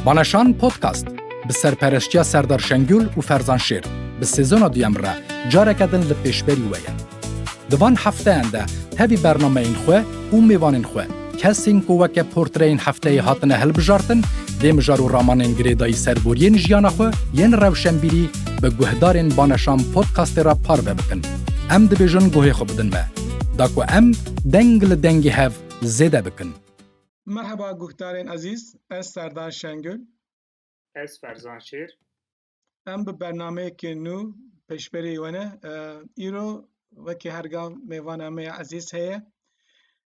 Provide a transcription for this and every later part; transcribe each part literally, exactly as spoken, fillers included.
Baneşan Podcast bi serpereştiya Serdar Şengül û Ferzan Şêr bi sezona duyem re careke din li pêşberî we ye. Di van hefteyan de tevî bernameyên xwe û mêvanên xwe, kesên ku weke portreyên hefteyê hatine hilbijartin, dê mijar û ramanên girêdayî serboriyên jiyana xwe yên rewşenbîrî bi guhdarên Baneşan Podcastê re parve bikin. Em dibêjin guhê xwe bidin me, da ku em deng li dengê hev zêde bikin. Merheba guhdarên ezîz, ez Serdar Şengül. Ez Ferzan Şêr. Em bi bernameyekê nû pêşberî we ne. E, îro wekî her gav mêvana me ya ezîz heye.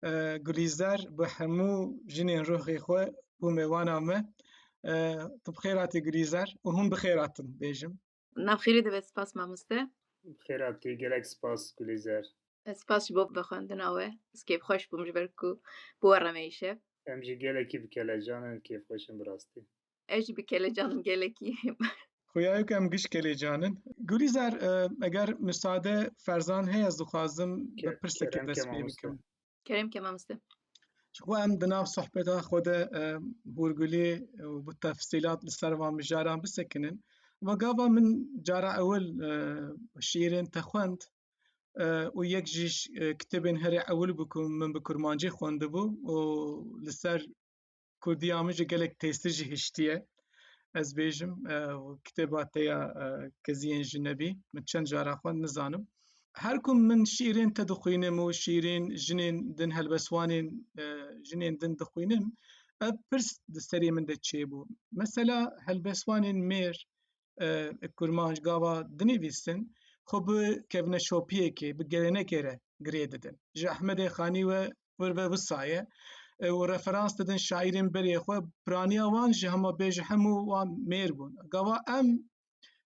E, Gulîzer bi hemû jinên ruhê xwe bû mêvana me. E, tu bi xêr hatî Gulîzer û hûn bi xêr hatin bêjim. Nav xêrê dibe, spas mamoste. Bi xêr hatî, gelek spas Gulîzer. Spas ji bo vexwendina we. Ez kêfxweş bûm ji ber ku bi we re me îşev. Em jî gelekî bi kelecan in, kêfxweş in bi rastî. Ez jî bi kelecan im gelekî. Xuya ye ku em giş kelecan in. Gulîzer, e, eger misade Ferzan heye, ez dixwazim bi Ke-, pirseke kerem ke dest pê mamoste. Bikim. Kerem ke mamoste. Ji xwe em di nav sohbeta xwe de, e, hûrgulî û bi tefsîlat li ser van mijaran bisekinin. Ve gava min cara ewil, e, şîîrên te xwend, e, û yek jî ji, e, kitêbên herî ewil bû ku min bi kurmancî xwendibû û li ser kurdiya min jî gelek tesîr jî hiştiye. Ez bêjim, e, kitêba te ya, e, Keziyên Jinebî, min çend cara xwend nizanim. Her ku min şîîrên te dixwînim û şîîrên jinên din, helbestwanên, e, jinên din dixwînim, ev pirs di serê min de çêbû. Mesela helbestwanên mêr, e, kurmanc gava dinivîsin, xwe bi kevneşopiyekê, bi gelenekê re girê didin. Ji Ehmedê Xanî we vir ve wisa ye, e, û referans didin şaîrên berê xwe, piraniya wan ji hema bê ji hemû wan mêr bûn. Gava em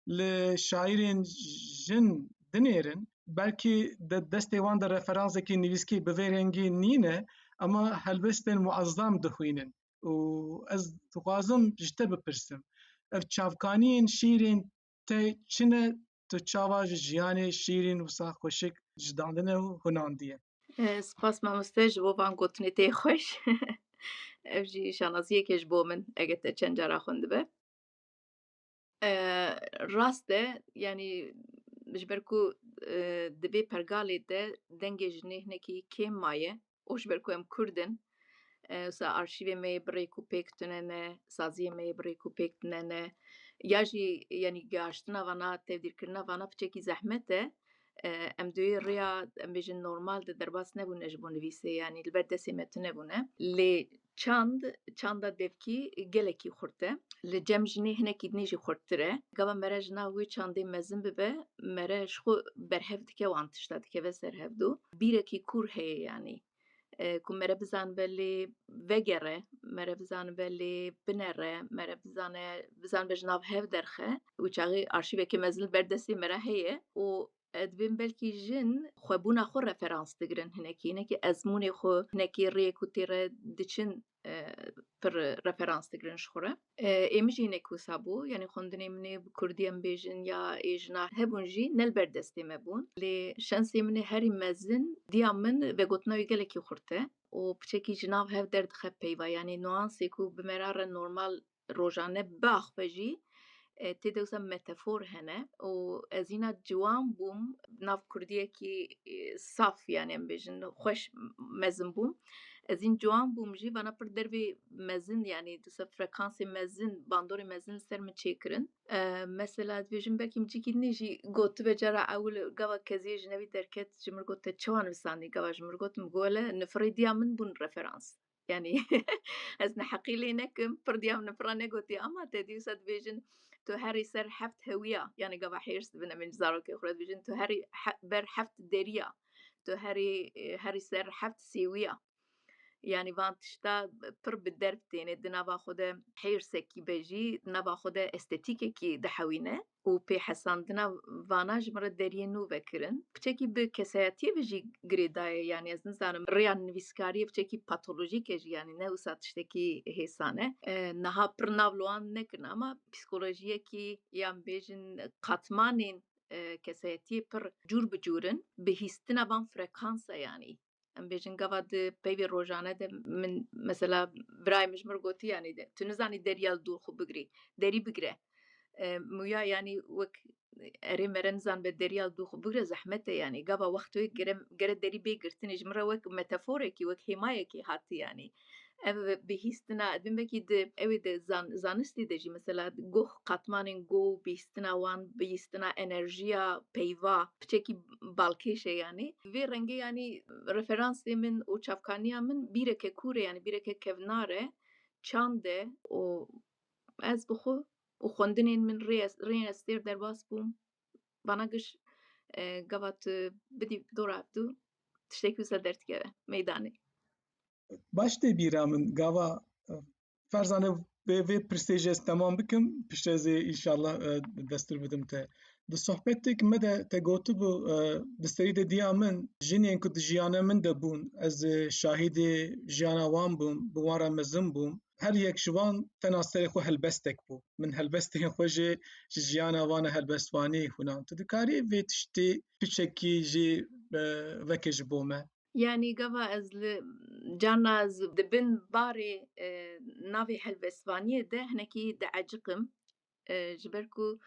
li şaîrên jin dinêrin, belkî de destê wan de referansekî nivîskî bi vê rengî nîne, ema helbestên muezzam dixwînin. Û ez dixwazim ji te bipirsim, ev çavkaniyên şîîrên te çi ne, tu çawa ji jiyanê şîîrên wisa xweşik jidandine û hunandiye? E, spas mamoste ji bo van gotinê te yê xweş. Ev jî şanaziyekê ji bo min, eger te çend cara xwendibe. E, rast e, yanî ji ber ku, e, di vê pergalê de dengê jinê hinekî kêm maye û ji ber ku em Kurd in, e, wisa arşîvê me yê bi rêk û pêk tune ne, saziyê me yê bi rêk û pêk tune ne, ya jî, yanî, gihaştina vana, tevdîrkirina vana piçekî zehmet e. E, em di wê rêya, em bêjin, normal de derbas nebûne ji bo nivîsê, yanî li ber destê me tune bûne. Lê çand, çanda devkî gelekî xurt e. Li cem jinê hinekî dinê jî xurttir e. Gava mere ji nav wê çandê mezin bibe, mere ji xwe berhev dike wan tişta, dikeve ser hevdû. Bîrekî kûr heye yanî. E, ku mere bizanibe lê vegere, mere bizanibe lê binere, mere bizane, bizanibe ji nav hev derxe. Wî çaxê arşîveke mezin li ber destê mere heye û, e, dibên belkî jin xwebûna xwe referans digirin hinekî, hinekî ezmûnê xwe, hinekî rêyê ku tê re diçin, e, pir referans digirin ji xwe re. E, ê min jî hinek wisa bû, yanî xwendinê min ê bi kurdî em bêjin ya ê jina hebûn jî ne li ber destê me bûn. Lê şensê min ê herî mezin diya min vegotina wî gelekî xurt e û piçekî ji nav hev derdixe peyva, yanî nuansê ku bi me re re normal rojane biaxive jî, e, tê de wisa metafor hene û ez îna ciwan bûm, nav kurdiyekî, e, saf, yanî em bêjin xweş mezin bûm. Ez în ciwan bûm jî, vana pir dervê mezin, yanî dûsa frekansê mezin, bandorê mezin li ser min çêkirin. E, mesela dibêjim belkî min cîkî dinê jî gotibe, cara ewil gava Keziyê Jinebî derket, ji min gote, "Çawa nivisandî?" Gava ji min gotim, "Gole, nifirê diya min bûn referans." Yanî ez neheqî lê nekim, pir diya min nifira negotiye, ama te dîsa dibêjin, "Tu herî ser heft hewiya." Yanî gava hêrs dibin, em ên zarokê xwe re dibêjin, "Tu herî he-, ber heft deriya, tu herî, e, herî ser heft sêwiya." Yanî van tişta pir bi derv têne, di nava xwe de hêrsekî be jî, di nava xwe de estetîkekî dihewîne û pêhesandina vana ji min re deriyê nû vekirin. Piçekî bi kesayetiyê ve jî girêdayê, yanî ez nizanim rêya nivîskariyê piçekî patolojîk e jî, yanî ne wisa tiştekî hêsan e. E, niha pir nav li wan nekirin, ama psîkolojiyekî yan bêjin katmanên, e, kesayetiyê pir cûr bi cûr in. Bihîstina van frekansa yanî. Em bêjin gava di peyvê rojane de min mesela Birayê min ji min re gotî, yanî de, tu nizanî deriya li dûr xwe bigirî. Derî bigire. E, muya, yanî wek erê mere nizan be deriya li dûr xwe bigire, zehmet e, yanî gava wext wê gere, gere derî bê girtinê. Ji min re wek metaforekî, wek hêmayekî hatî, yanî. Ev bihîstina, ez bim wekî di, ew ê di zan-, zanistî de jî, mesela, goh, qatmanên goh, bihîstina wan, bihîstina enerjiya peyva, piçekî balkêş e, yanî. Vê rengê, yanî, referansê min û çavkaniya min bîreke kûr e, yanî bîreke kevnar e, çand e û ez bi xwe û xwendinên min rê, rêyên ez têr derbas bûm. Vana giş, e, gava tu bidî dora hevdû, tiştekî wisa derdikeve meydanê. Baş tê bîra min, gava, e, Ferzan, vê, vê pirsê jî ez temam bikim, piştre ez ê înşallah, e, destur bidim te. Di sohbetêk me de te gotibû, e, di serî de diya min, jinên ku di jiyana min de bûn, ez, e, şahidê jiyana wan bûm, bi wan re mezin bûm. Her yek ji wan tena serê xwe helbestek bû. Min helbestên xwe jî ji jiyana wan e, helbestvanî hûnan. Tu dikarî vê tiştê piçekî jî, e, veke ji bo me? Yanî gava ez li carna ez di bin barê, e, navê helbestvaniyê de hinekî dieciqim. E, ji ber ku,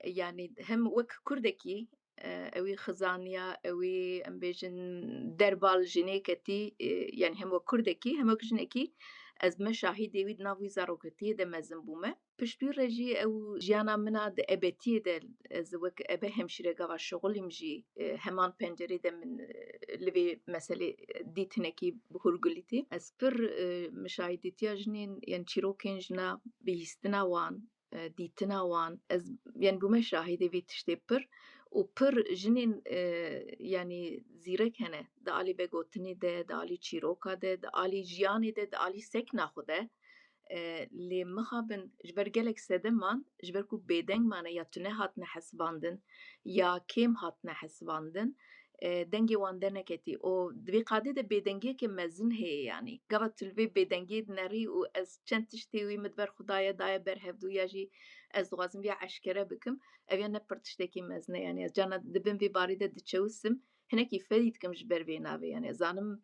e, yanî hem wek kurdekî, e, ewî xizaniya, ewî, em bêjin, derval jinê ketî, e, yanî hem wek kurdekî, hem wek jinekî ez me şahidê wî di nav wî zaroketiyê de mezin bûme. Pişt wî re jî ew jiyana min a di ebetiyê de, ez wek ebe hemşîre gava şixulîm jî, e, heman pencerê de min, e, li vê meselê, e, dît hinekî hûrgulîtî. Ez pir, e, mişahidîtiya jinên, yani çîrokên jina, bihîstina wan, e, dîtina wan, ez, yani bûme şahidê vê tiştê pir û pir jinên, e, yani zîrek hene di alî vegotinê de, di alî çîroka de, di alî jiyanê de, di alî sekna xwe de. E, lê mixabin ji ber gelek sedeman, ji ber ku bêdeng mane ya tune hatine hesibandin, ya kêm hatine hesibandin, e, dengê wan derneketî. Û di vê qadê de bêdengiyeke mezin heye, yanî. Gava tu li vê bêdengiyê dinerî û ez çend tiştê wî min di ber xwe daye, daye ber hevdû ya jî ez dixwazim viya eşkere bikim. Ev ya ne pir tiştekî mezin e, yanî ez carna di bin vê barî de diçewisim, hinekî fedî dikim ji ber vê navê, yanî ez zanim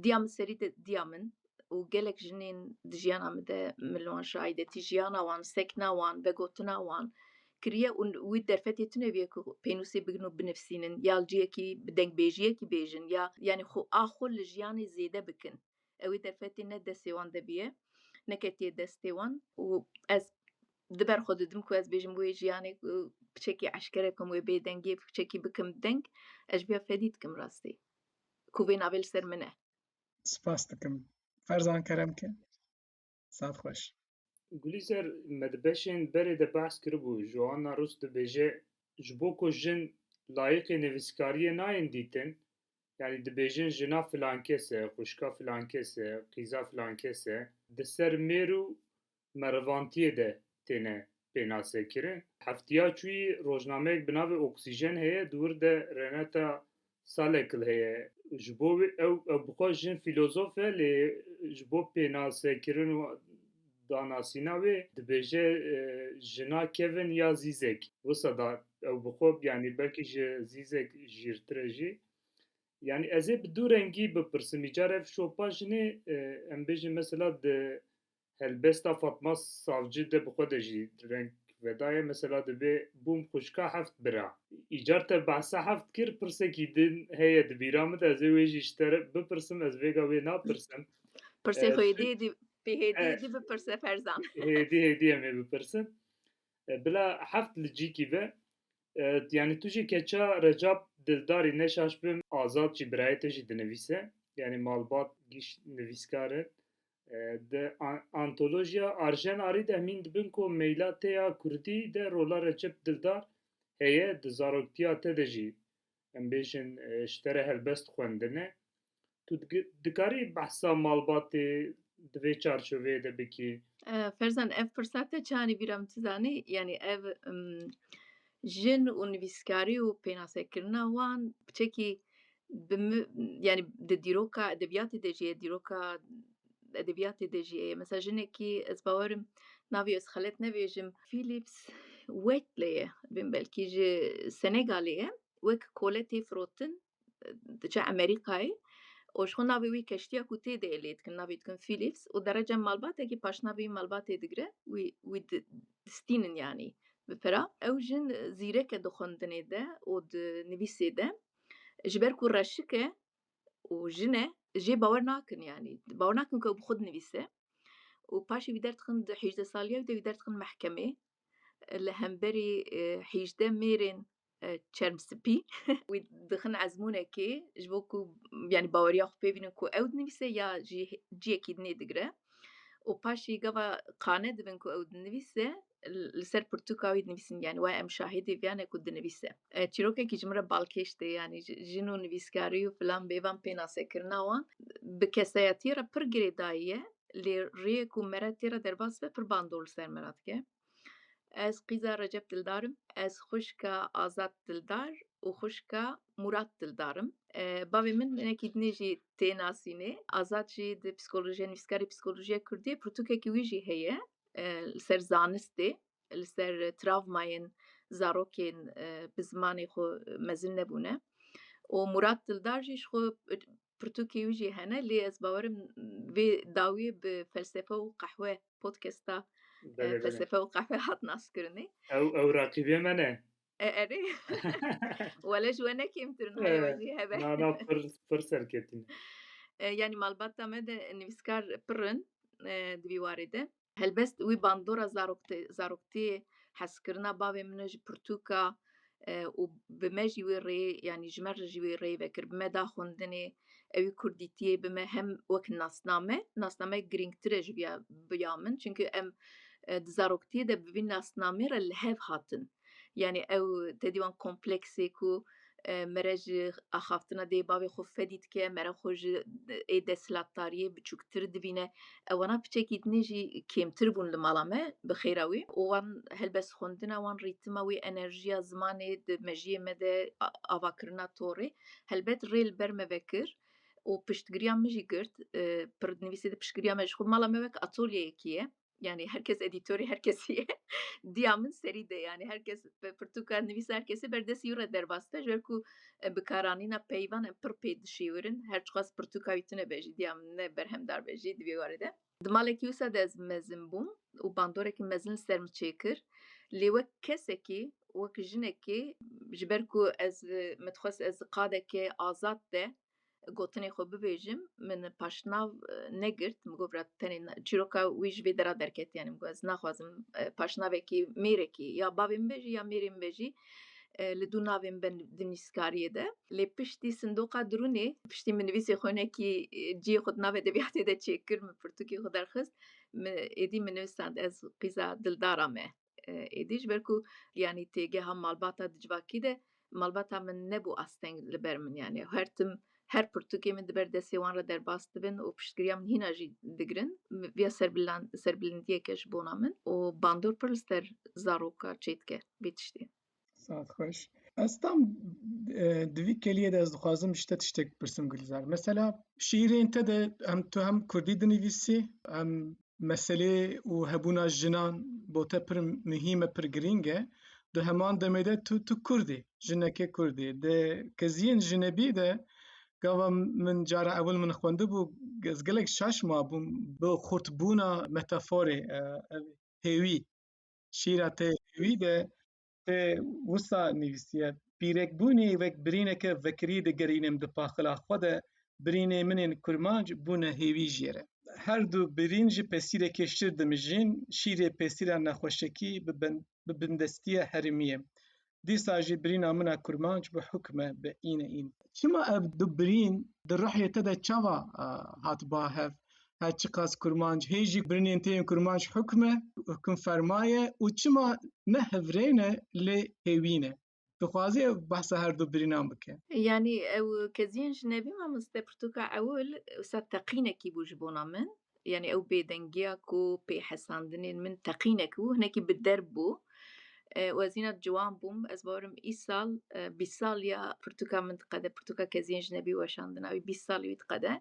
diya min serî de diya min û gelek jinên di jiyana min de min li wan şahidetî jiyana wan, sekna wan, vegotina wan kiriye û wî derfetê tune bûye ku pênûsê bigrin û binivîsînin ya li cihekî bi dengbêjiyekî bêjin ya, yanî xwe a xwe li jiyanê zêde bikin. Ew ê derfetê ne destê wan de bûye, neketiye destê wan û ez di ber xwe didim ku ez bêjim wê jiyanê, e, piçekî eşkere bikim, wê bêdengiyê piçekî bikim deng, ez ji vê fedî dikim rastî. Ku vê navê li ser min e. Spas dikim. Ferzan, kerem ke. Saet xweş. Gulîzer, me di beşên berê de behs kiribû. Joanna Rus dibêje, ji bo ku jin layiqê nivîskariyê nayên dîtin, yanî dibêjin jina filan kes e, xwişka filan kes e, qîza filan kes e, di ser mêr û merivantiyê de têne pênasekirin. Heftiya çûyî rojnameyek bi navê Oksîjen heye, di wir de Renata Salekl heye. Ji bo wê ew, ew bi xwe jin fîlozof e, lê ji bo pênasekirin û danasîna wê dibêje, e, jina kevin ya zîzek. Wisa da ew bi xwe, yanî belkî ji zîzek jîrtir e jî. Yanî ez ê bi du rengî bipirsim. Îcar ev şopa jinê, e, em bêjin mesela di helbesta Fatma Savcı de bi xwe de jî reng vedaye. Mesela dibê bûm xwişka heft bira. Îcar te behsa heft kir, pirsekî din heye di bîra min de, ez ê wê jî ji te re bipirsim, ez vêga wê napirsim. Pirsê Ee, xwe hêdî hêdî, pê hêdî e, hêdî bipirse Ferzan. Hêdî hêdî em ê bipirsin. E, bila heft li cîkî be. E, yanî tu jî keça Recap Dildarî, ne şaş bim, Azad jî birayê te jî dinivîse. Yanî malbat giş nivîskar in. E, di an-, antolojiya Arjen Arî de em hîn dibin ku meyla te ya kurdî de rola Recep Dildar heye, di zaroktiya te de jî, em bêjin, e, ji te re helbest xwendine. Tu digi-, dikarî behsa malbatê di vê çarçoveyê de bikî? E, Ferzan, ev pirsa te çi anî bîra min, tu zanî? Yanî ev, em, jin û nivîskarî û pênasekirina wan piçekî bi mi-, yanî di dîroka edebiyatê de jî ye, dîroka edebiyatê de jî ye. Mesela jinekî, ez bawerim navê ez xelet nebêjim, Phillips Wheatley ye, bin belkî ji Senegalê ye. Wek kole tê firotin, diçe Amerîkayê û ji xwe navê wî keştiya ku tê de lê dikin, navê dikin Philips û derece malbatekî paşnavê wî malbatê digire, wî, wî di-, distînin yanî bi pira. Ew jin zîrek e di xwendinê de û di nivîsê de. Ji ber ku reşik e û jin e, jê bawer nakin yanî. Bawer nakin ku ew bi xwe dinivîse. Û paşê wî derdixin di hêjdeh saliya wî de wî derdixin mehkemê. Li hemberî, e, hêjdeh mêrên, e, çermspî wî dixin ezmûnekê ji bo ku, yanî baweriya xwe pê bînin ku ew dinivîse ya jî ciyekî dinê digire. Û paşî gava qane dibin ku ew dinivîse, li ser pirtûka wî dinivîsin, yanî wa em şahidê viya ne ku dinivîse. E, çîrokekî ji min re balkêş tê, yanî ji-, jin û nivîskarî û filan bêvan pênasekirina wan bi kesayetiyê re pir girêdayî ye, lê rêyê ku mere tê re derbas be pir bandor li ser me re dike. Ez qîza Recep Dildar im, ez xwişka Azad Dildar û xwişka Murat Dildar im. E, bavê min hinekî dinê jî tê nasînê. Azad jî di psîkolojiyê, nivîskarê psîkolojiya kurdî ye, pirtûkekî wî jî heye, e, li ser zanistê, li ser travmayên zarokên, e, bi zimanê xwe mezin nebûne. Û Murat Dildar jî ji xwe pirtûkê wî jî hene, lê ez bawerim vê dawiyê bi Felsefe û Qehwe podcasta, e, Belê, belê. Felsefe û Qehwe hat naskirinê. Ew, ew raqîbê me ne. E, erê. Wele ji we ne kêmtir in, E, heye we jî hebe. Na, na, pir, pir serketî ne. E, yanî malbata me de nivîskar pir in, e, di vî warê de. Helbest wî bandora zarokte-, zaroktiyê, hezkirina bavê min e ji pirtûka, e, û bi me jî wê rê, yanî ji me re jî wê rê vekir, bi me da xwendinê, ewî kurdîtiyê bi me hem wek nasname, nasname girîngtir e ji viya, viya min, çunke em, e, di zaroktiyê de bi vî nasnamê re li hev hatin. Yanî ew tedî wan kompleksê ku, e, mere ji axaftina dê bavê xwe fedî dike, mere xwe ji ê desthilatdariyê biçûktir dibîne. Ewana piçekî dinê jî kêmtir bûn li mala me, bi xêra wî. Û wan helbest xwendina wan, rîtima wî, enerjiya zimanê di mejiyê me de a-, avakirina torê. Helbet rê li ber me vekir û piştgiriya min jî girt. E, pir nivîsê de piştgiriya me ji xwe mala me wek atolyeyekî ye. Yanî her kes edîtorê her kesî ye. Diya min serî de, yanî her kes bi pirtûka nivîsa her kesê ber destê wî re derbas dibe, ji ber ku, e, bikaranîna peyvan em pir pê dişêwirin. Her çiqas pirtûka wî tune be jî, diya min ne berhemdar be jî di vê warê de. Di malekî wisa de ez mezin bûm û bandoreke mezin li ser min çêkir. Lê wek kesekî, wek jinekê, ji ber ku ez, e, min dixwest ez qadeke azad de gotinê xwe bibêjim, min paşnav, e, negirt. Min got, "Bira, tenê na-, çîroka wî ji vê dera derket." Yanî min got, "Ez naxwazim, e, paşnavekî mêrekî, ya bavê min be jî, ya mêrê min be jî, e, li dû navê min be di nivîskariyê de." Lê piştî sindoqa dirûnê, piştî min nivîsê xwe hinekî, e, cihê xwe di nav edebiyatê de çêkir, min pirtûkê xwe derxist, min êdî min nivîsand, "Ez qîza Dildara me." E, êdî ji ber ku, yanî têgeha malbata di civakî de, malbata min nebû asteng li ber min, yanî her tim, her pirtûkê min di ber destê wan re derbas dibin û piştgiriya min hîna jî digirin. Viya serbilan-, serbilindiyeke ji bona min û bandor pir li ser zaroka çêdike vê tiştê. Saet xweş. Ez tam, e, di vî keliyê de ez dixwazim ji te tiştek bipirsim, Gulizar. Mesela şîîrên te de hem tu hem kurdî dinivîsî, hem meselê û hebûna jinan bo te pir muhîm e, pir girîng e. Di heman demê de tu, tu kurd î, jinekê kurd î. Di Keziyên Jinebî de gava min cara ewil min xwendibû, ez gelek şaş mabûm bi xurtbûna metaforê, e, ev hêwî. Şîra te hêwî de te wisa nivîsiye, "Pîrekbûnê wek birîneke vekirî digerînim di paxila xwe de, birînê min ên kurmanc bûne hêwî jê re." Her du birîn ji pesîrekê şir dimijîn, şîrê pesîra nexweşekî bi ben-, bi bindestiya herimiye. Dîsa jî birîna min a kurmanc bi hukm e, bi îne în. Çima ev du birîn di ruhê te de çawa, e, hat ba hev? Her çiqas kurmanc, hê jî birînên te yên kurmanc hukm e, hukm ferma ye û çima ne hevrê ne lê hêwî ne? Dixwaze ew behsa her du birînan bike. Yanî ew Keziyên Jinebî, mamoste, pirtûka ewil wisa teqînekî bû ji bona min. Yanî ew bêdengiya ku pê hesandinên min teqînek bû, hinekî bi derb bû. E, û ez hîna ciwan bûm. Ez bawerim îsal, e, bîst sal ya pirtûka min diqede, pirtûka Keziyên Jinebî weşandina wî, bîst salî wî diqede.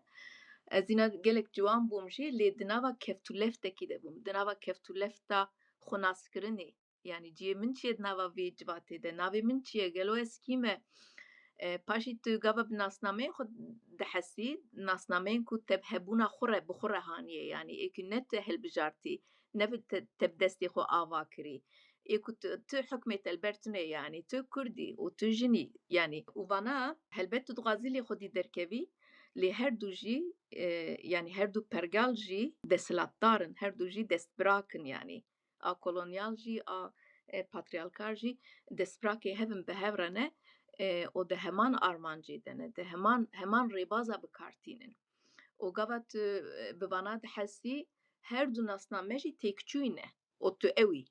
Ez hîna gelek ciwan bûm jî, lê di nava keftûleftekî de bûm. Di nava keftûlefta xwenaskirinê. Yanî cihê min çi ye di nava vê civatê de? Navê min çi ye? Gelo ez kî me? E, paşî tu gava bi nasnameyên xwe dihesî, nasnameyên ku te bi hebûna xwe re, bi xwe re haniye, yanî ê ku ne te hilbijartî, ne bi te, te bi destê xwe ava kirî. Ê ku tu, tu hukmê te li ber tune, yanî tu Kurd î û tu jin î, yanî û vana helbet tu dixwazî lê xwedî derkevî, lê her du jî, e, yanî her du pergal jî desthilatdar in, her du jî destbirak in, yanî a kolonyal jî, a, e, patriyarkal jî destbirakê hev in, bi hev re ne, e, û di heman armancê de ne, di heman, heman rêbaza bi kar tînin. Û gava tu, e, bi vana dihesî, her du nasname jî têkçûyî ne û tu ew î.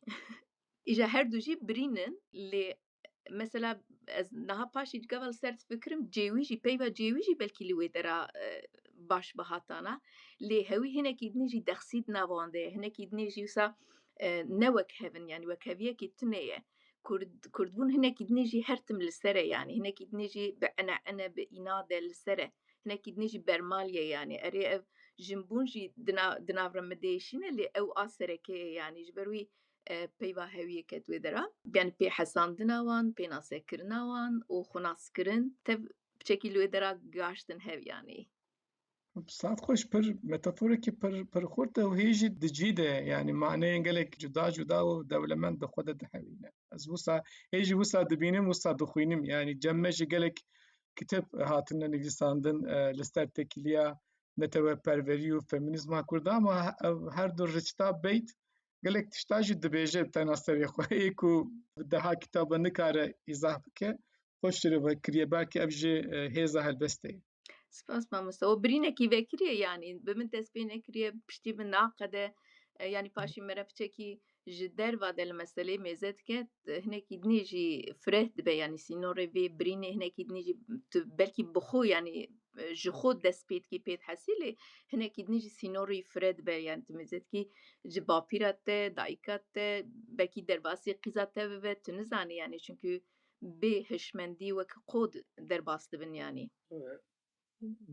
Îja her du jî birîn in, lê mesela ez niha paşî gava li ser difikirim, cêwî jî, peyva cêwî jî belkî li wê dera, e, baş bihatana. Lê hewî hinekî dinê jî dexsî di nava wan de ye. Hinekî dinê jî wisa, e, ne wek hev in, yanî wekheviyekî tune ye. Kurd, kurdbûn hinekî dinê jî her tim li ser e, yanî hinekî dinê jî bi ene ene, bi înad e li ser e. Hinekî dinê jî bermal ye, yanî erê ev jinbûn jî di na-, di nav re mi diêşîne, lê ew a sereke ye, yanî ji ber wî, e, peyva hewiyê ket wê dera. Yanî pê hesandina wan, pê nasekirina wan û xwe naskirin tev piçekî li wê dera gaştin hev, yanî. Saet xweş, pir metaforekî pir, pir xurt e û hê jî di cî de, yanî maneyên gelek cuda cuda û dewlemend di xwe de dihewîne. Ez wisa, hê jî wisa dibînim, wisa dixwînim. Yanî cem me jî gelek kitêb hatine nivîsandin, e, li ser têkiliya neteweperwerî û feminîzma Kurda, ama he-, ev her du riçta beyt gelek tişta jî dibêje tena serê xwe, ê ku bi deha kitaba nikare îzah bike, xweş şirove kiriye. Belkî ev jî, e, hêza helbestê ye. Spas mamoste. O birînekî vekirî ye, yanî bi min dest pê nekiriye, piştî min naqede. E, yanî paşî me re piçekî ji derva de li meselê mêze dike, hinekî dinê jî fireh dibe, yanî sînorê vê birînê hinekî dinê jî tu belkî bi xwe, yanî, e, ji xwe dest pê dikî, pê dihesî, lê hinekî dinê jî sînorî fireh dibe, yanî tu mêze dikî ji bapîra te, dayika te, belkî derbasî qîza te bibe, tu nizanî, yanî çunkî bê hişmendî wek qod derbas dibin, yanî.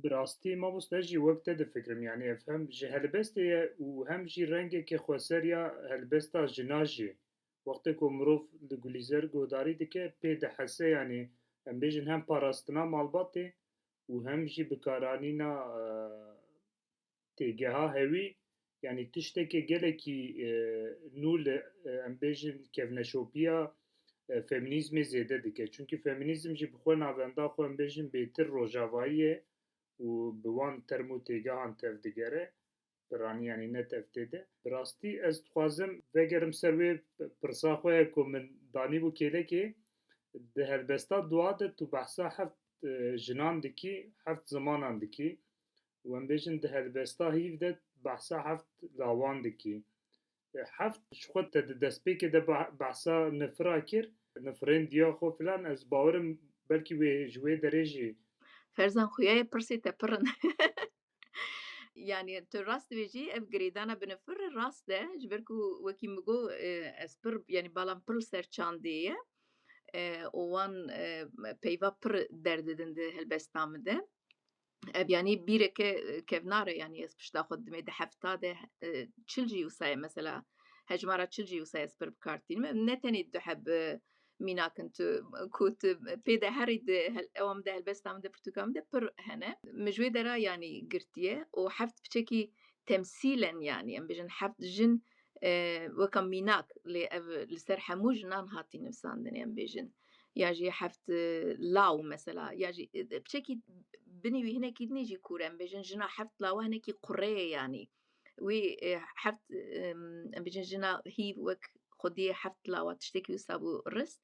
Bi rastî mamoste, ez jî wek te difikirim, yanî ev hem ji helbestê ye û hem jî rengeke xweser ya helbesta jina jî. Wextê ku mirov li Gulîzer guhdarî dike, pê dihese, yanî em bêjin hem parastina malbatê û hem jî bikaranîna, e, têgeha hewî, yanî tiştekê gelekî, e, nû li, e, em bêjin kevneşopiya, e, feminîzmê zêde dike. Çunkî feminîzm jî bi xwe navenda xwe, em bêjin, bêtir rojavayî ye û bi wan term û têgehan tev digere. Piranî, yanî ne tev tê de. Bi rastî ez dixwazim vegerim ser wê pirsa xwe ye ku min danîbû kêlekê. Di helbesta dua de tu behsa heft, e, jinan dikî, heft zimanan dikî. Û em bêjin di helbesta hîv de behsa heft lawan dikî. E, heft ji xwe te di destpêkê de be-, behsa nifira kir, nifirên diya xwe filan, ez bawerim belkî wê ji wê derê jî. Ferzan xuya ye, pirsê te pir in. Yanî tu rast dibêjî, ev girêdana bi nifir rast e, ji ber ku wekî min got, e, ez pir, yanî bala min pir li ser çandê ye, e, û wan, e, peyva pir derdidin di helbesta min de. Ev, yanî bîreke, e, kevnar e, yanî ez pişta xwe dimê di hefta de, e, çil jî wisa ye, mesela hejmara çil jî wisa ye, ez pir bi kar tînim. Em ne tenê du heb, e, mînak in tu, ku tu pê de herî di hel-, ewa min de, helbesta min de, pirtûka min de pir hene. Min ji wê dera, yanî, girtiye û heft piçekî temsîl in, yanî em bêjin heft jin, e, weka mînak, lê ev li ser hemû jinan hatî nivîsandinê, em bêjin. Ya jî heft, e, law mesela, ya jî, e, piçekî binî wî hinekî dinê jî kûr e, em bêjin jina heft lawa hinekî qurê ye, yanî. Wî, e, heft, em, em bêjin jina hîv wek xwediyê heft lawa tiştekî wisa bû rist.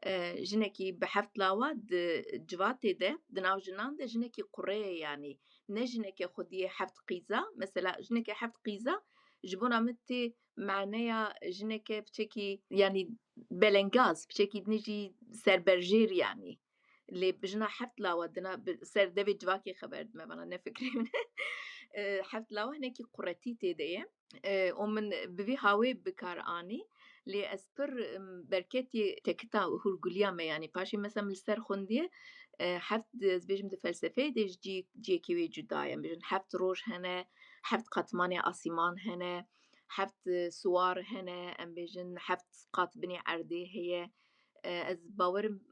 E, jinekî bi heft lawa di civatê de, di nav jinan de jinekî qurê ye, yanî ne jineke xwediyê heft qîza. Mesela jineke heft qîza ji bona min tê maneya jineke piçekî, yanî belengaz, piçekî dinê jî serberjêr, yanî. Lê bi jina heft lawa dina bi ser devê civakê xeber dime, vana ne fikrê min e. E, heft lawa hinekî quretî tê de ye. E, û min bi vî hawê bi kar anî. Lê ez pir, em, berketî tekita hûrguliya me, yanî paşê mesela min li ser xwendî, e, heft, ez bêjim di felsefeyê de ji cî-, ciyekî wê cuda ye. Em bêjin heft roj hene, heft qatmanê asîman hene, heft, e, siwar hene, em bêjin heft qat binê erdê heye. E, ez bawerim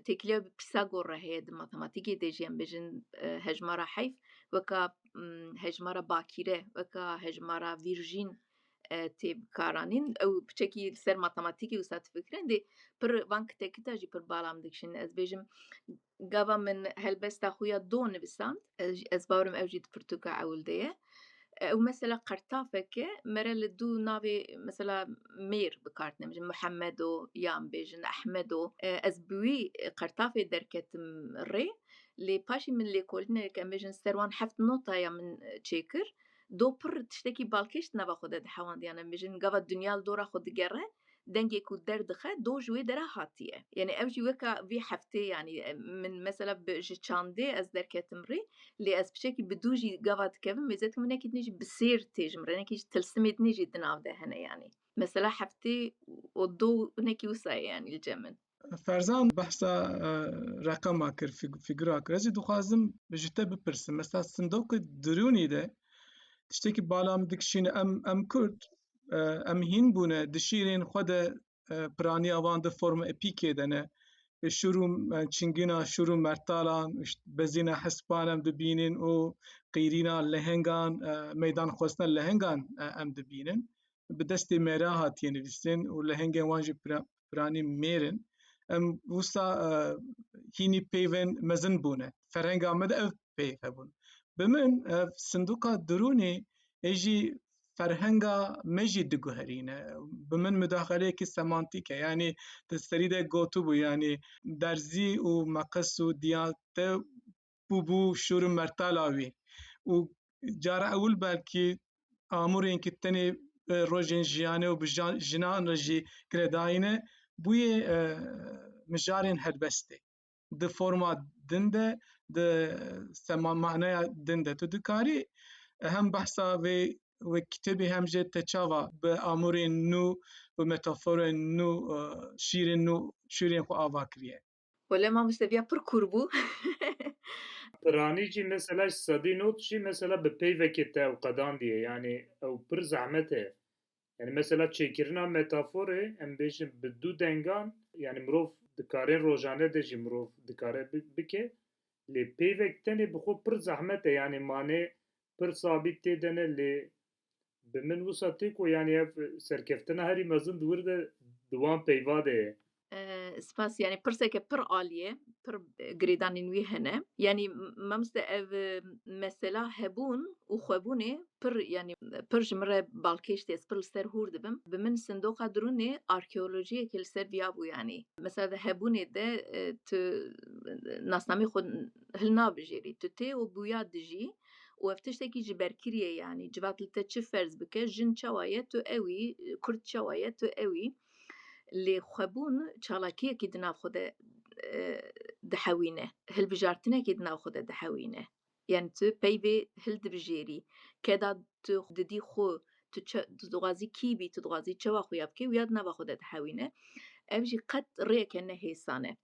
têkiliya Pisagor re heye di matematîkê de jî, em bêjin, e, hejmara heyf, weka, m, hejmara bakîre, weka hejmara vîrjîn, e, tê bikaranîn. Ew piçekî li ser matematîkê wisa difikirên, dê pir van kitekita jî pir bala min dikişînin. Ez bêjim, gava min helbesta xwe ya do nivisand, ez, ez bawerim ew jî di pirtûka ewil de ye. Ew mesela qertafeke mere li dû navê mesela mêr bi kar tîne, bêjin Mihemedo yan bêjin Ehmedo. E, ez bi wî qertafê derketim rê, lê paşî min lêkolîneke, em bêjin ser wan heft notaya min, e, çêkir. Do pir tiştekî balkêş di nava xwe de dihewandiyane. Em bêjin gava dinya li dora xwe digere, dengê ku derdixe, do ji wê dera hatiye. Yanî ev jî weka vî heftê, yanî, e, min mesela bi, ji çandê ez derketim rê, lê ez piçekî bi dû jî gava dikevim, mêze dikim hinekî dinê jî bi sêr tê ji min re, hinekî jî tilsimê dinê jî di nav de hene yanî. Mesela heftê û do hinekî wisa ye yanî li cem min. Ferzan behsa, e, reqema kir, fig-, fîgura kir. Ez jî dixwazim ji te bipirsim. Mesela sindoqê dirûnî de tiştekî bala min dikişîne, em, em Kurd, e, em hîn bûne di şîrên xwe de, e, piraniya wan di forma epîkê de ne. E, şûr û, e, çingîna şûr û mertalan, işte, bezîna hespan em dibînin û qîrîna lehengan, e, meydan xwestina lehengan, e, em dibînin. Bi destê mêra hatiye nivîsîn û lehengên wan jî pira-, piranî mêr in. Em wisa, e, hînî peyvên mezin bûne. Ferhenga me de ev peyv hebûn. Bi min, ev sindoqa dirûnê ê jî ferhenga me jî diguherîne. Bi min mudaxeleyekî semantîk e. Yanî di serî de gotibû, yanî derzî û meqes û diya te bûbû şûr û mertala wî. Û cara ewil belkî amûrên ki tenê, e, rojên jiyanê û bi jan-, jinan re jî girêdayî ne, bûyê, e, mijarên helbestê. Di forma din de, di sema maneya din de. Tu dikarî hem behsa vê, wê kitêbê hem jî te çawa bi amûrên nû, bi metaforên nû, e, şîrên nû, şîrên xwe ava kiriye? Wele mamoste viya pir kûr bû. Piranî jî mesela ji sedî not jî mesela bi peyvekê te ew qedandiye. Yanî ew pir zehmet e. Yanî mesela çêkirina metaforê, em bêjin bi du dengan, yanî mirov di karên rojane de jî mirov dikare bi-, bike. Lê peyvek tenê bi xwe pir zehmet e. Yanî manê pir sabît tê de ne, lê bi min wisa tê ku yanî ev serkeftina herî mezin di wir de di wan peyva de ye. E, spas, yanî pirseke pir alî ye, pir, e, girêdanên wî hene. Yanî m-, mamoste ev, e, mesela hebûn û xwebûnê pir, yanî pir ji min re balkêş tê, ez pir li ser hûr dibim. Bi min sindoqa dirûnê arkeolojiyekê li ser viya bû yanî. Mesela di hebûnê de, e, tu nasnamê xwe hilnabijêrî. Tu tê û bûya dijî û ev tiştekî ji ber kiriye yanî. Civat li te çi ferz bike, jin çawa ye, tu ew î, kurd çawa ye, tu ew î. Lê xwebûn çalakiyekî di nav xwe de, e, dihewîne, hilbijartinekê di nav xwe de dihewîne. Yanî tu peyvê hildibijêrî, keda tu didî xwe, tu çe-, tu dixwazî kî bî, tu dixwazî çawa xuya bikî, wiya di nava xwe de dihewîne. Ev jî qet rêyeke ne hêsan e.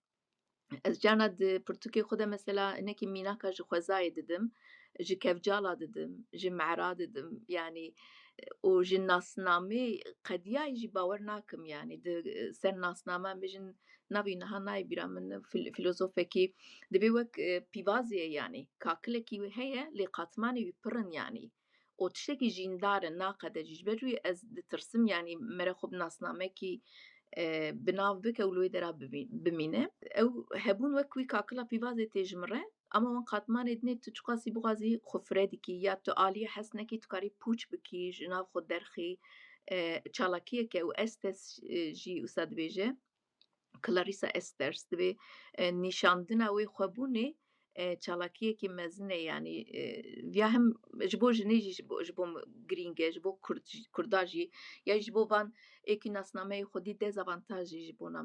Ez carna di pirtûkê xwe de mesela hinekî mînaka ji xwezayê didim, ji kevcala didim, ji mehra didim, yanî û ji nasnamê qediyayê jî bawer nakim, yanî di ser nasname em bêjin navî niha nayê bîra min, fil-, filozofekî dibê wek, e, pîvazê ye, yanî kakilekî wê heye lê qatmanê wî pir in yanî. Û tiştekî jîndar e, naqede jî. Ji ber wî ez ditirsim, yanî mere xwe bi nasnamekî, e, bi nav bike û li wê dera bibî-, bimîne. Ew hebûn wek wî kakila pîvazê tê ji min re, ama wan qatmanê dinê tu çiqasî bixwazî xwe fire dikî, ya tu aliyê hes nekî, tu karî pûç bikî, ji nav xwe derxî, e, çalakiyeke û Estes, e, jî wisa dibêje. Clarissa Esters dibê, e, nîşandina wê xwebûnê, e, çalakiyekî mezin e, yanî, e, viya hem ji bo jinê jî ji bo, ji bo min girîng e, ji bo Kurd, Kurda jî, ya ji bo van êkî nasnameyê xwedî dezavantaj jî ji bona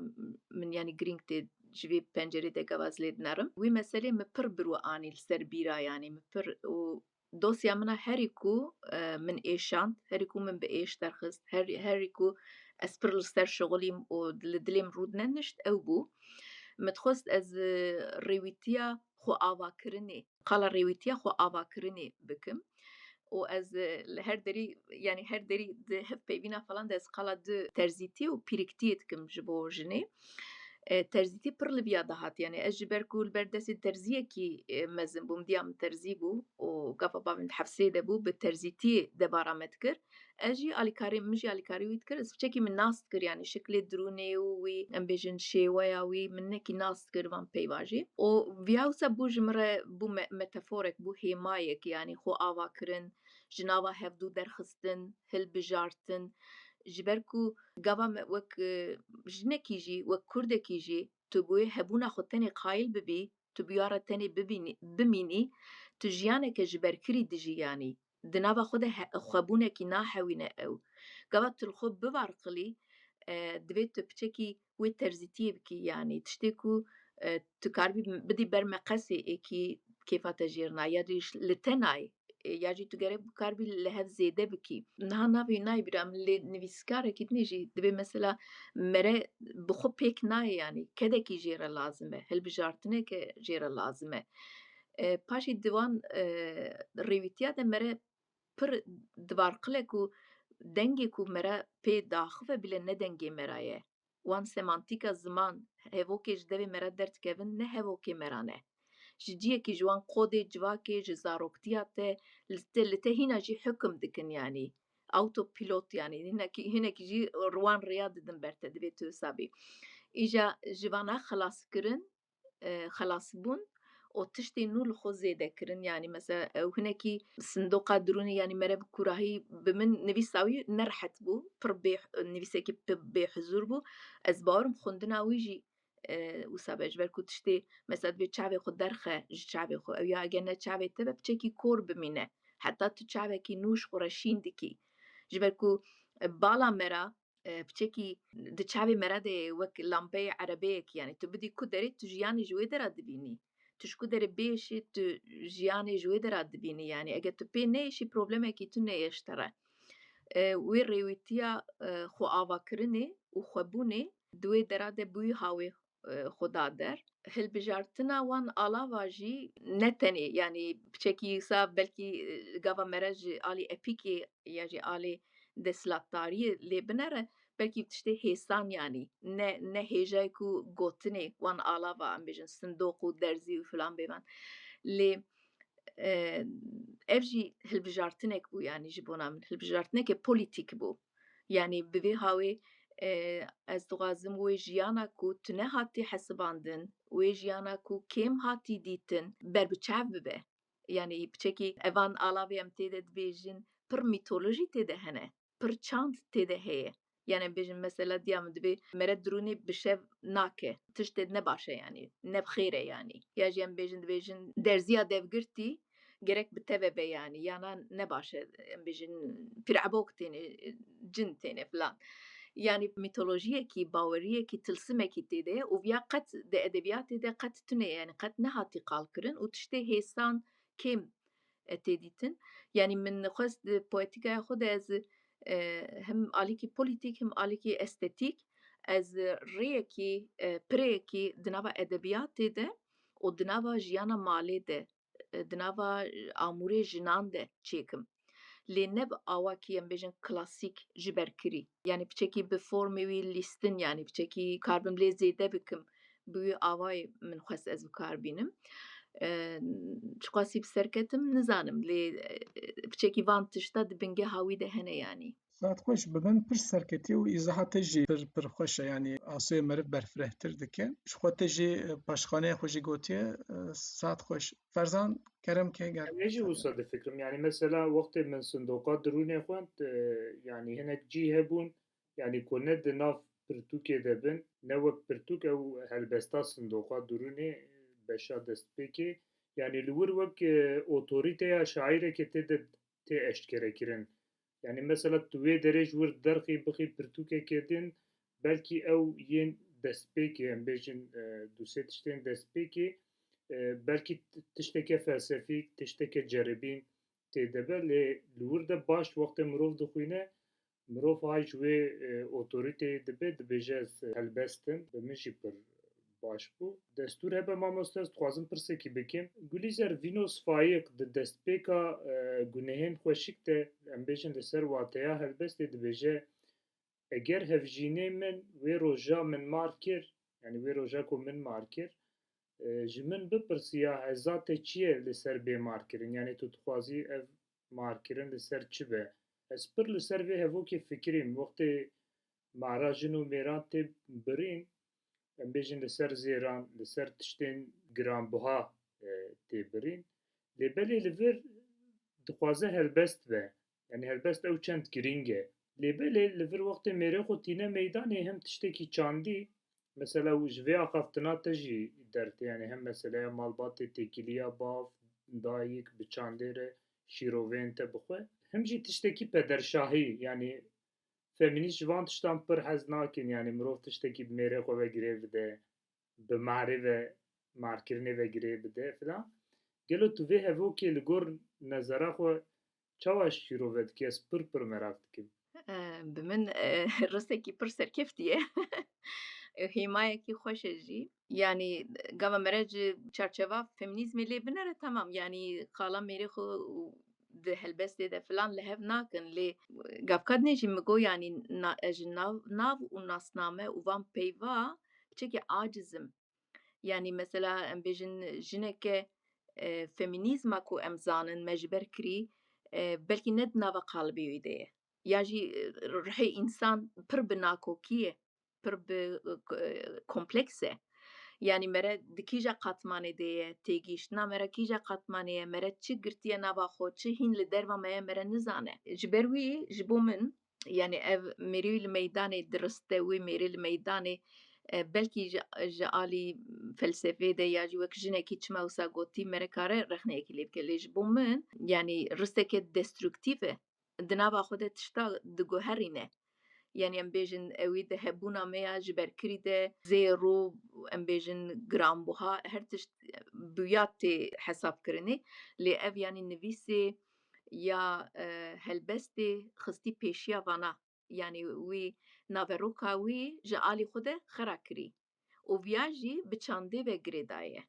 min, yanî girîng tê ji vê pencerê de gava ez lê dinerim. Wî meselê min pir bi rû anî li ser bîra, yanî min pir û dosya min a herî ku, e, min êşand, herî ku min bi êş derxist, her-, herî ku ez pir li ser şixulîm û li dilê min rûdinenişt, ew bû. Min dixwest ez, e, rêwîtiya xwe avakirinê, qala rêwîtiya xwe avakirinê bikim. Û ez, e, li her derî, yanî her derî di hevpeyvîna falan de ez qala di terzîtiyê û pîriktiyê dikim ji bo jinê. E, terzîtî pir li viya dihat. Yani ez ji ber ku li ber destê terziyekî, e, mezin bûm, diya min terzî bû û gava bavê min di hefsê de bû, bi terzîtiyê debara me dikir. Ez jî alîkarî, min jî alîkarî wî dikir. Ez piçekî min nas dikir, yani şiklê dirûnê û wî, em bêjin, şêweya wî min hinekî nas dikir van peyva jî. Û viya wisa bû ji min re, bû me-, metaforek, bû hêmayek, yani xwe ava kirin, ji nava hevdû derxistin, hilbijartin. Ji ber ku gava me wek, e, jinekî jî, wek kurdekî jî, tu bi wê hebûna xwe tenê qayîl bibî, tu bi ya re tenê bibînî, bimînî, tu jiyaneke ji berkirî dijî, yanî di nava xwe de he-, xwebûnekî nahewîne ew. Gava tu li xwe bivarqilî, e, divê tu piçekî wê terzîtiyê bikî, yanî tiştê ku, e, tu karibî bidî ber meqesê êkî kêfa te jêr na, ya jî li te nayê, e, ya jî tu gerek bikaribî li hev zêde bikî. Niha navê nayê bîra min, lê nivîskarekî dinê jî divê mesela mere bi xwe pêk nayê, yanî kedekî jê re lazim e, hilbijartineke jê re lazim e. E, paşê di wan, e, rêwîtiya de mere pir divarqile ku dengê ku mere pê daxive bile ne dengê mera ye. Wan semantîka ziman, hevokê ji devê mera derdikevin, ne hevokê mera ne. Ji ciyekî ji wan qodê civakê, ji zaroktiya te, li te, li te hîna jî hukim dikin, yanî. Autopilot, yanî hinekî, hinekî jî wan rêya didin ber te, divê tu wisa bî. Îja ji vana xelas kirin, e, xelas bûn û tiştê nû li xwe zêde kirin. Yanî mesela ew hinekî sindoqa dirûnê, yanî mere bi kûrahî bi min nivîsa wî nerehet bû, pir bê, nivîsekî pir bêhuzûr bû. Ez bawerim xwendina wî jî, e, wisa be, ji ber ku tiştê mesela divê çavê xwe derxe ji çavê xwe. Ew ya eger ne çavê te be, piçekî kor bimîne. Heta tu çavekî nû ji xwe re şîn dikî. Ji ber ku, e, bala mera e, piçekî di çavê mera de wek lampeyê erebeyekî, yani tu bidî ku derê, tu jiyanê ji wê dera dibînî. Tu ji ku derê bêşî, tu jiyanê ji wê dera dibînî. Yani eger tu pê neyêşî, problemekî tune ye ji te re. E, wê rêwîtiya, e, xwe avakirinê û xwebûnê di wê dera de bûyî hawê, e, xwe da der. Hilbijartina wan alava jî ne tenê, yani piçekî wisa belkî, e, gava mere ji alî epîkê ya jî alî desthilatdariyê lê binere, belkî tiştê hêsan, yanî ne, ne hêjayê ku gotinê wan alava, em bêjin sindoq û derzî û filan bêvan. Lê, e, ev jî hilbijartinek bû, yanî ji bona min hilbijartineke polîtîk bû. Yanî bi vê hawê, e, ez dixwazim wê jiyana ku tune hatî hesibandin, wê jiyana ku kêm hatî dîtin, berbiçav bibe. Yanî piçekî evan alavê em tê de dibêjin, pir mîtolojî tê de hene, pir çand tê de heye. Yani em bêjin mesela diya min divê mere dirûnê bi şev nake. Tiştê ne baş e yani, ne bi xêr e yani. Ya jî em bêjin, dibêjin derziya devgirtî gerek bi te ve be yani. Yana ne baş e, em bêjin pîrebok têne, cin têne filan. Yani mîtolojiyekî, baweriyekî, tilsimekî tê de ye û viya qet di edebiyatê de qet tune ye, yani qet nehatî qalkirin û tiştê hêsan kêm e, tê dîtin. Yanî min xwest di poetîkaya xwe de ez, e, hem alîkî polîtîk hem alîkî estetîk ez rêyekî, e, pireyekî di nava edebiyatê de û di nava jiyana malê de, e, di nava amûrê jinan de çêkim. Lê ne bi awakî em bêjin klasîk ji ber kirî. Yanî piçekî bi formê wî lîstin, yanî piçekî karibim lê zêde bikim. Bi wî awayî min xwest ez bi kar bînim. E, çiqasî bi ser ketim nizanim, lê, e, piçekî van tişta di bingeha wî de hene yanî. Saet xweş, bi min pir serketî û îzaha te jî pir, pir xweş e, yanî asûyê meriv berfirehtir dike. Ji xwe te jî, e, paşxaneya xwe jî gotiye, e, saet xweş. Ferzan, kerem ke ger. Ez jî wisa difikirim. Yanî mesela wextê min sindoqa dirûnê xwend, e, yanî hinek cî hebûn, yanî ku ne di nav pirtûkê de bin, ne wek pirtûk ew helbesta sindoqa dirûnê, beşa destpêkê. Yanî li wir wek, e, otorîteya şaîrekê tê de tê eşkerekirin. Yanî mesela tu wê derê ji wir derxî bixî pirtûkekê din, belkî ew yên destpêkê, em bêjin, e, du sê tiştên destpêkê, e, belkî t-, tişteke felsefîk, tişteke ceribîn tê de be, lê li wir de baş wextê mirov dixwîne, mirov hay ji wê, e, otorîteyê dibe, dibêje ez helbest im, bi min jî pir baş bû. Destûr hebe mamoste, ez dixwazim pirsekî bikim. Gulîzer, Vînos Fayîq di destpêka, e, Gunehên Xweşik de, em bêjin li ser wateya helbestê dibêje, eger hevjînê min wê roja min mar kir, Yani wê roja ku min mar kir, e, ji min bipirsiya heza te çi ye li ser bê markirin? Yani tu dixwazî ev markirin li ser çi be? Ez pir li ser vê hevokê fikirîm. Wextê mara jin û mêran tê birîn, em bêjin li ser zêran, li ser tiştên giranbuha, e, tê birîn. Lê belê li vir dixwaze helbest be. Yani helbest ew çend girîng e. Lê belê li vir wextê mêrê xwe tîne meydanê hem tiştekî çandî, mesela ji vê axaftina te jî dertê, yani hem meseleya malbatê, têkiliya bav, dayik bi çandê re şîroveyên te bixwe, hem jî tiştekî pederşahî, yani feminîst ji van tiştan pir hez nakin, yani mirov tiştekî bi mêrê xwe ve girê bide, bi marê ve, markirinê ve girê bide filan. Gelo tu vê hevokê li gor nezera xwe çawa şîrove dikî? Ez pir pir meraq dikim. E, bi min, e, ristekî pir serkeftî ye. Hêmayekî xweş e jî. Yanî gava mere ji çarçeva feminîzmê lê binere, temam. Yanî qala mêrê xwe û di helbestê de filan li hev nakin. Lê gavka dinê jî min got, yanî na-, ez ji nav, nav û nasname û van peyva piçekî aciz im. Yanî mesela em bêjin jineke, e, feminîzma ku em zanin me ji ber kirî, e, belkî ne di nava qalibê wî de ye. Ya jî, e, ruhê însan pir bi nakokî ye, pir bi, e, k-, e, kompleks e. Yanî mere di kîja qatmanê de ye, têgihiştina mere kîja qatmanê ye, mere çi girtiye nava xwe, çi hîn li derva me ye, mere nizane. Ji ber wî, ji bo min, yanî ev mêrî li meydanê dirist e, wê mêrî li meydanê, e, belkî ji, ji alî felsefê de ya jî wek jinekî çima wisa gotî, mere kare rexneyekî lê bike. Lê ji bo min, yanî risteke destruktîf e. Di nava xwe de tişta diguherîne. Yanî em bêjin ewî di hebûna me ya ji ber kirî de zêr û em bêjin giranbuha her tişt bi ya tê hesabkirinê. Lê ev yanî nivîsê ya, e, helbestê xistî pêşiya vana. Yanî wî naveroka wî ji alî xwe de xera kirî. Û viya jî bi çandê ve girêdaye.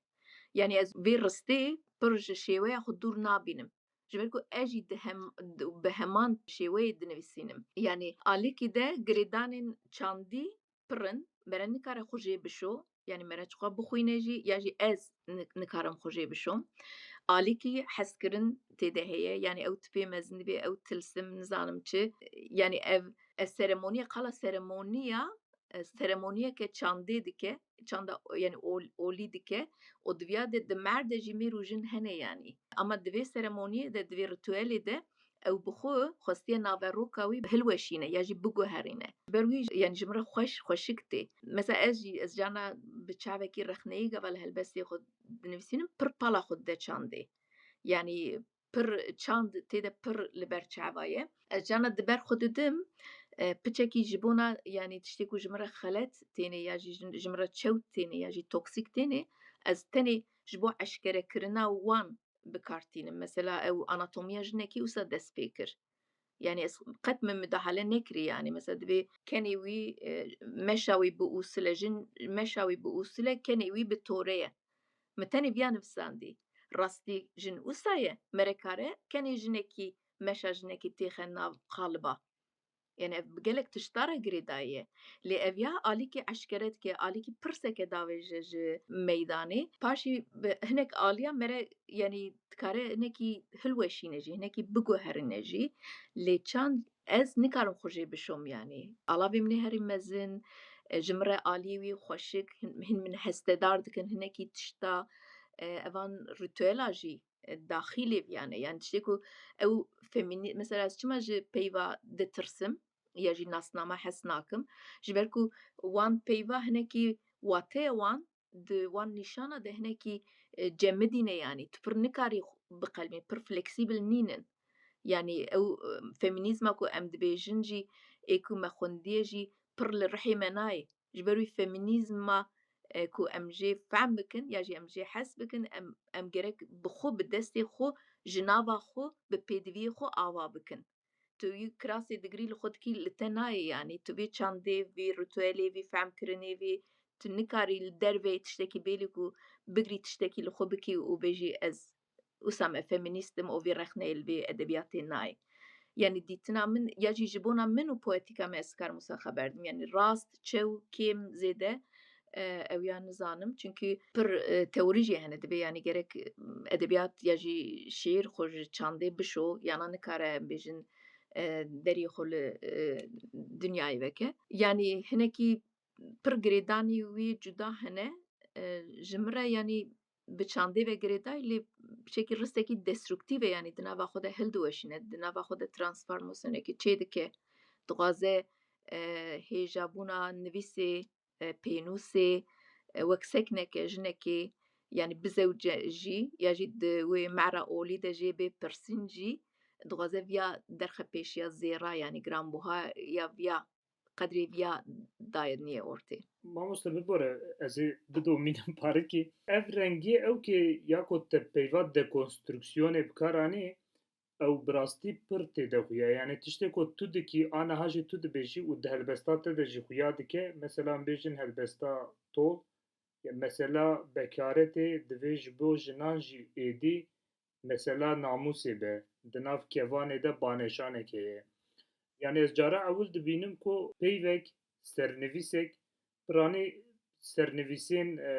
Yanî ez vê ristê pir ji şêweya xwe dûr nabînim. Ji ber ku ez jî di hem, di, bi heman şêweyê dinivîsînim. Yanî alîkî de girêdanên çandî pir in, mere nikare xwe jê bişo, yanî mere çixwe bixwîne jî, ya jî ez ni-, nikarim xwe jê bişom. Alîkî hezkirin tê de heye, yanî ew tipê mezin divê, ew tilsim, nizanim çi. Yanî ev, ev seremoniye, qala seremoniya, e, seremoniyeke çandê dike, çanda, yanî ol-, olî dike, û diviya de di mer de jî mêr û jin hene yanî. Ama di vê seremoniyê de, di vê rituelê de ew bi xwe xwestiye naveroka wî hilweşîne ya jî biguherîne. Ji ber wî, yanî ji min re xweş, xweşik tê. Mesela ez jî, ez carna bi çavekî rexneyî gava li helbestê xwe dinivîsînim, pir pala xwe dide çandê. Yanî pir çand tê de pir li ber çava ye. Ez carna di ber xwe didim, e, piçekî ji bona, yanî tiştê ku ji min re xelet têne ya jî ji, ji min re çewt têne ya jî toksîk têne, ez tenê ji bo eşkerekirina wan bi kar tînim. Mesela ew anatomiya jinekî wisa dest pê kir. Yanî ez qet min midahale nekirî, yanî mesela divê kenê wî, e, meşa wî biûsile, jin meşa wî biûsile, kenê wî bi tore ye. Min tenê viya nivîsandî. Rastî jin wisa ye, mere kare kenê jinekî, meşa jinekî têxe nav qaliba. Yanî ev bi gelek tişta re girêdayî ye. Lê ev ya alîkî eşkere dike, alîkî pirseke davêje ji meydanê. Paşî bi hinek aliya mere, yanî dikare hinekî hilweşîne jî, hinekî biguherîne jî. Lê çand ez nikarim xwe jê bişom yanî. Alavê min ê herî mezin, e, ji min re aliyê wî xweşik, hin, hin min hestedar dikin, hinekî tişta, e, evan rituela jî, e, daxilê viyan e. Yanî tiştê ku ew feminî-, mesela ez çima ji peyva ditirsim ya jî nasnama hes nakim? Ji ber ku wan peyva hinekî wateya wan di wan nîşana de hinekî, e, cemidî ne yanî. Tu pir nikarî xu-, biqelmî, pir fleksîbil nînin. Yanî ew, e, feminîzma ku em dibêjin jî, ê ku me xwendî ye jî pir li rihê me nayê. Ji ber wî feminîzma, e, ku em jê fehm bikin ya jî em jê hes bikin, em, em gerek bi xwe, bi destê xwe, ji nava xwe, bi pêdiviyê xwe ava bikin. Tu wî kirasê digirî, li xwe dikî, li te nayê yanî. Tu vê çandê, vê rituelê, vê fehmkirinê, vê tu nikarî li derveyê tiştekî bêlî ku bigirî tiştekî li xwe bikî û bêjî ez wisa me feminîst im û vê rexneyê li vê edebiyatê nayê. Yanî dîtina min ya jî ji bona min û poetîka me ez karim wisa xeber dim. Yanî rast, çew, kêm, zêde, e, ew ya nizanim. Çunkî pir, e, teorî jî hene, divê, yanî gerek, e, edebiyat ya jî şiir xwe ji çandê bişo, yana nikare, em bêjin, e, derî xwe li, e, dinyayê veke. Yanî hinekî pir girêdanî wî cuda hene. E, ji min re, yanî bi çandê ve girêdayî, lê şekî ristekî destruktîf e, yanî di nava xwe de hildiweşîne, di nava xwe de transformasyonekî çêdike, dixwaze, e, hêjabûna nivîsê, e, pênûsê, e, wek sekneke, jinekê, yanî bizewce jî, ya jî di wê mehra olî de jê bê pirsîn jî, dixwaze viya derxe pêşiya zêra, yanî giranbuha ya viya qedrê viya dayê niye ortê. Mamoste, bibore, ez ê bidomînim parikê. Ev rengê ew ke ya ku te peyva dekonstruksiyonê bi kar anî, ew bi rastî pir têde xuya. Yanî tiştê ku tu dikî, aniha jî tu dibêjî û di helbesta te de jî xuya dike. Mesela, em bêjin helbesta tol, ya mesela bekaretê divê ji bo jinan jî êdî mesela namûsê be, di nav kevanê de baneşanekê ye. Yanî ez cara ewil dibînim ku peyvek, sernivîsek, piranî sernivîsên, e,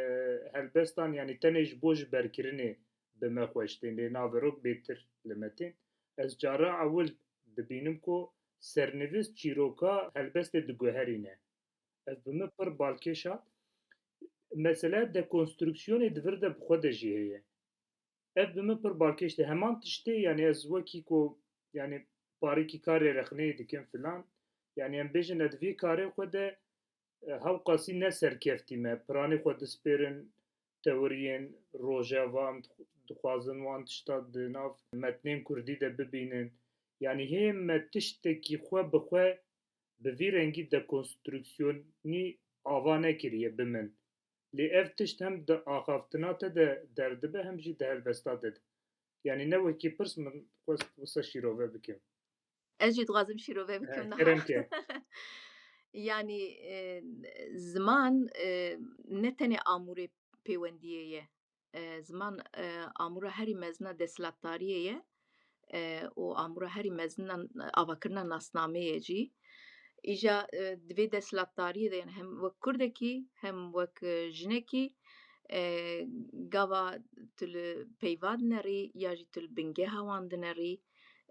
helbestan, yanî tenê ji bo ji berkirinê bi me xweş tên, lê naverok bêtir li me tên. Ez cara ewil dibînim ku sernivîs çîroka helbestê diguherîne. Ev bi min pir balkêş hat. Mesele dekonstruksiyonê di vir de bi xwe de jî heye. Ev bi min pir balkêş tê. Heman tiştê, yanî ez wekî ku, yanî parikî karê rexneyê dikim filan, yanî em bêjin ez di vê karê xwe de, e, hewqasî ne serkeftî me. Piranî xwe dispêrin teoriyên rojevan, dixwazin wan tişta di nav metnên kurdî de bibînin. Yanî hê me tiştekî xwe bi xwe bi vî rengî dekonstruksiyonî ava nekiriye bi min. Lê ev tişt hem di axaftina te de derdibe, hem jî di helbesta te de. Yanî ne wekî pirs, min xwest wisa şîrove bikim. Ez jî dixwazim şîrove bikim niha. Kerem ke. Yanî, e, ziman, e, ne tenê amûrê pêwendiyê ye. E, ziman, e, amûra herî mezin a desthilatdariyê ye, e, û amûra herî mezin a avakirina nasnameyê ye jî. Îja, e, di vê desthilatdariyê de, yanî hem wek kurdekî, hem wek, e, jinekî, e, gava tu li peyva dinerî, ya jî tu li bingeha wan dinerî,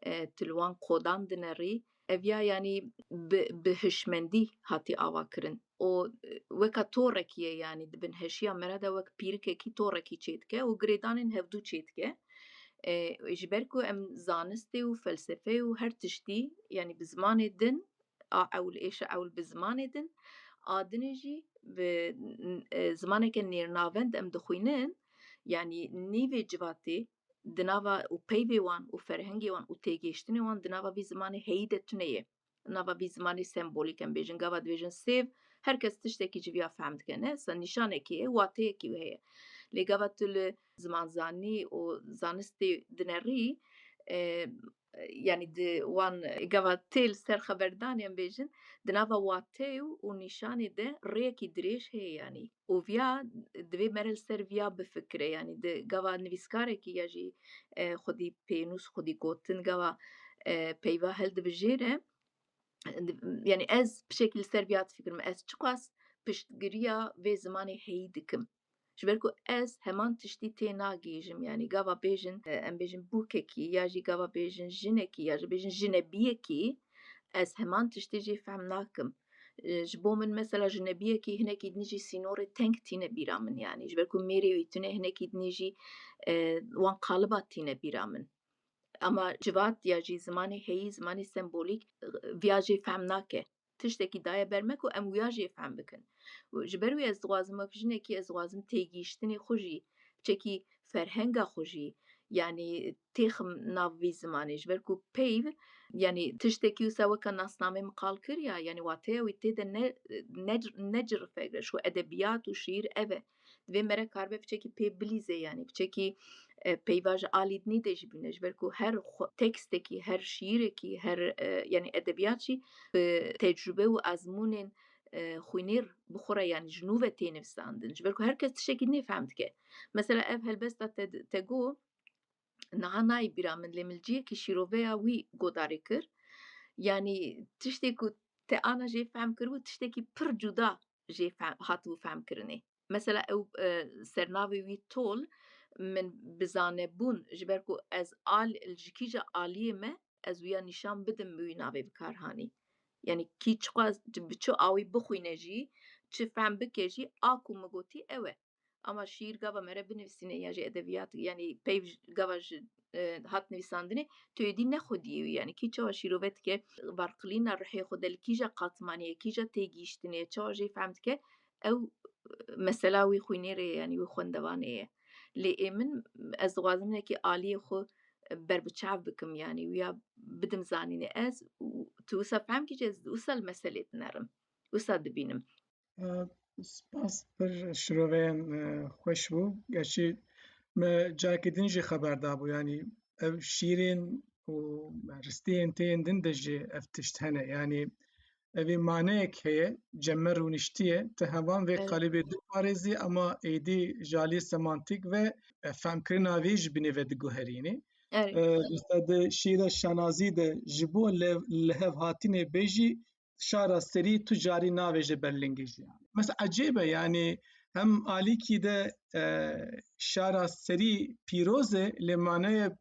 e, tu li wan qodan dinerî. Ev ya, yanî bi, bi hişmendî hatî avakirin. Û, e, weka torekî ye, yanî di binhêşiya me re de wek pîrikekî torekî çêdike û girêdanên hevdû çêdike. E, ji ber ku em zanistê û felsefeyê û her tiştî, yanî bi zimanê din, a ewl êşa ewl bi zimanê din, a dinê jî bi, e, zimaneke nêrnavend em dixwînin, yanî nîvê civatê di nava û peyvê wan û ferhengê wan û têgihiştinê wan di nava vî zimanê heyî de tune ye. Nava vî zimanê sembolîk em bêjin, gava dibêjin sêv, her kes tiştekî ji viya fehm dike. Ne, sa nîşanekî ye, wateyekî wê heye. Lê gava tu li zimanzanî û zanistê dinerî, e, yanî di wan, e, gava tê li ser xeberdanê em bêjin, di nava wateyê û, û nîşanê de rêyekî dirêj heye yanî. Û viya divê me re li ser viya bifikire, yanî di gava nivîskarekî ya jî, e, xwedî pênûs, xwedî gotin, gava, e, peyva hildibijêre, yanî ez piçekî li ser viya difikirim, ez çiqas piştgiriya vê zimanê heyî dikim. Ji ber ku ez heman tiştî tê nagihîjim, yanî gava bêjin, e, em bêjin bûkekî, ya jî gava bêjin jinekî, ya jî bêjin jinebiyekî, ez heman tiştê jê fehm nakim. E, ji bo min mesela jinebiyekî hinekî din jî sînorê teng tîne bîra min, yanî ji ber ku mêrê wî tune, hinekî din jî, e, wan qaliba tîne bîra min. Ama civat ya jî zimanê heyî, zimanê sembolîk, e, viya jê fehm nake. Tiştekî daye ber me ku em wiya jê fehm bikin. Û ji ber wê ez dixwazim wek jinekî, ez dixwazim têgihiştinê xwe jî, piçekî ferhenga xwe jî, yanî têxim nav vî zimanê. Ji ber ku peyv, yanî tiştekî wisa weke nasnamê min qal kir ya, yanî wateya wî tê de ne, ne, necirifegre, ji xwe edebiyat û şiîr ev e. Divê me re karibe piçekî pê bilîze, yanî piçekî, e, peyva ji alî dinî de jî bîne, ji ber ku her xwe-, tekstekî, her şiîrekî, her, e, yanî edebiyat jî bi tecrube û ezmûnên, e, xwînêr bi xwe re, yanî ji nû ve tê nivîsandin. Ji ber ku her kes tiştekî nêfehm dike. Mesela ev helbesta te, te got, niha nayê bîra min, lê min li cihekî şîroveya wî godarê kir. Yanî tiştê ku te ana jê fehm kiribû, tiştekî pir cuda jê fehm, hatibû fehmkirinê. Mesela ew, e, sernavê wî tol, min bi zanebûn, ji ber ku ez al, ji kîja aliyê me, ez wiya nîşan bidim, bi wî navê bi kar hanî. Yanî kî çiqas bi çi awî bixwîne jî, çi fehm bike jî, a ku min gotî ew e. Ama şîîr gava me re binivîsîne ya jî edebiyat, yanî peyv gava ji, e, hat nivîsandinê, tu êdî ne xwediyê wî, yanî kî çawa şîrove dike, varqilîna ruhê xwe de li kîja qatmaniyê, kîja têgihiştinê, çawa jê fehm dike, ew, e, mesela wî xwînerê ye, yanî wî xwendevanê ye. Lê ê min, ez dixwazim hinekî aliyê xwe berbiçav bikim, yanî wiya bidim zanînê. Ez, tu wisa fehm kî, ez wisa li meselê dinerim, wisa dibînim. Spas, pir şiroveyên, e, xweş bû. Gerçî me cayekî din jî xeber dabû, yanî ev şîrên û ristiyên tê yên din de jî ev tişt hene. Yanî evê maneyek heye, cem me rûniştiye, tu heman vê Evet. qalîbê diparêzî, ama êdî ji aliyê semantîk ve, e, fehmkirina vê ji binê ve diguherînî. Evet. E, mesela di şîra Şanazî de ji bo lev-, lihevhatinê bê jî şara serî tu carî navêje ber lingê jiyanê. Mesela ecêb e, yanî hem alîkî de, e, şara serî pîroz e, lê manaya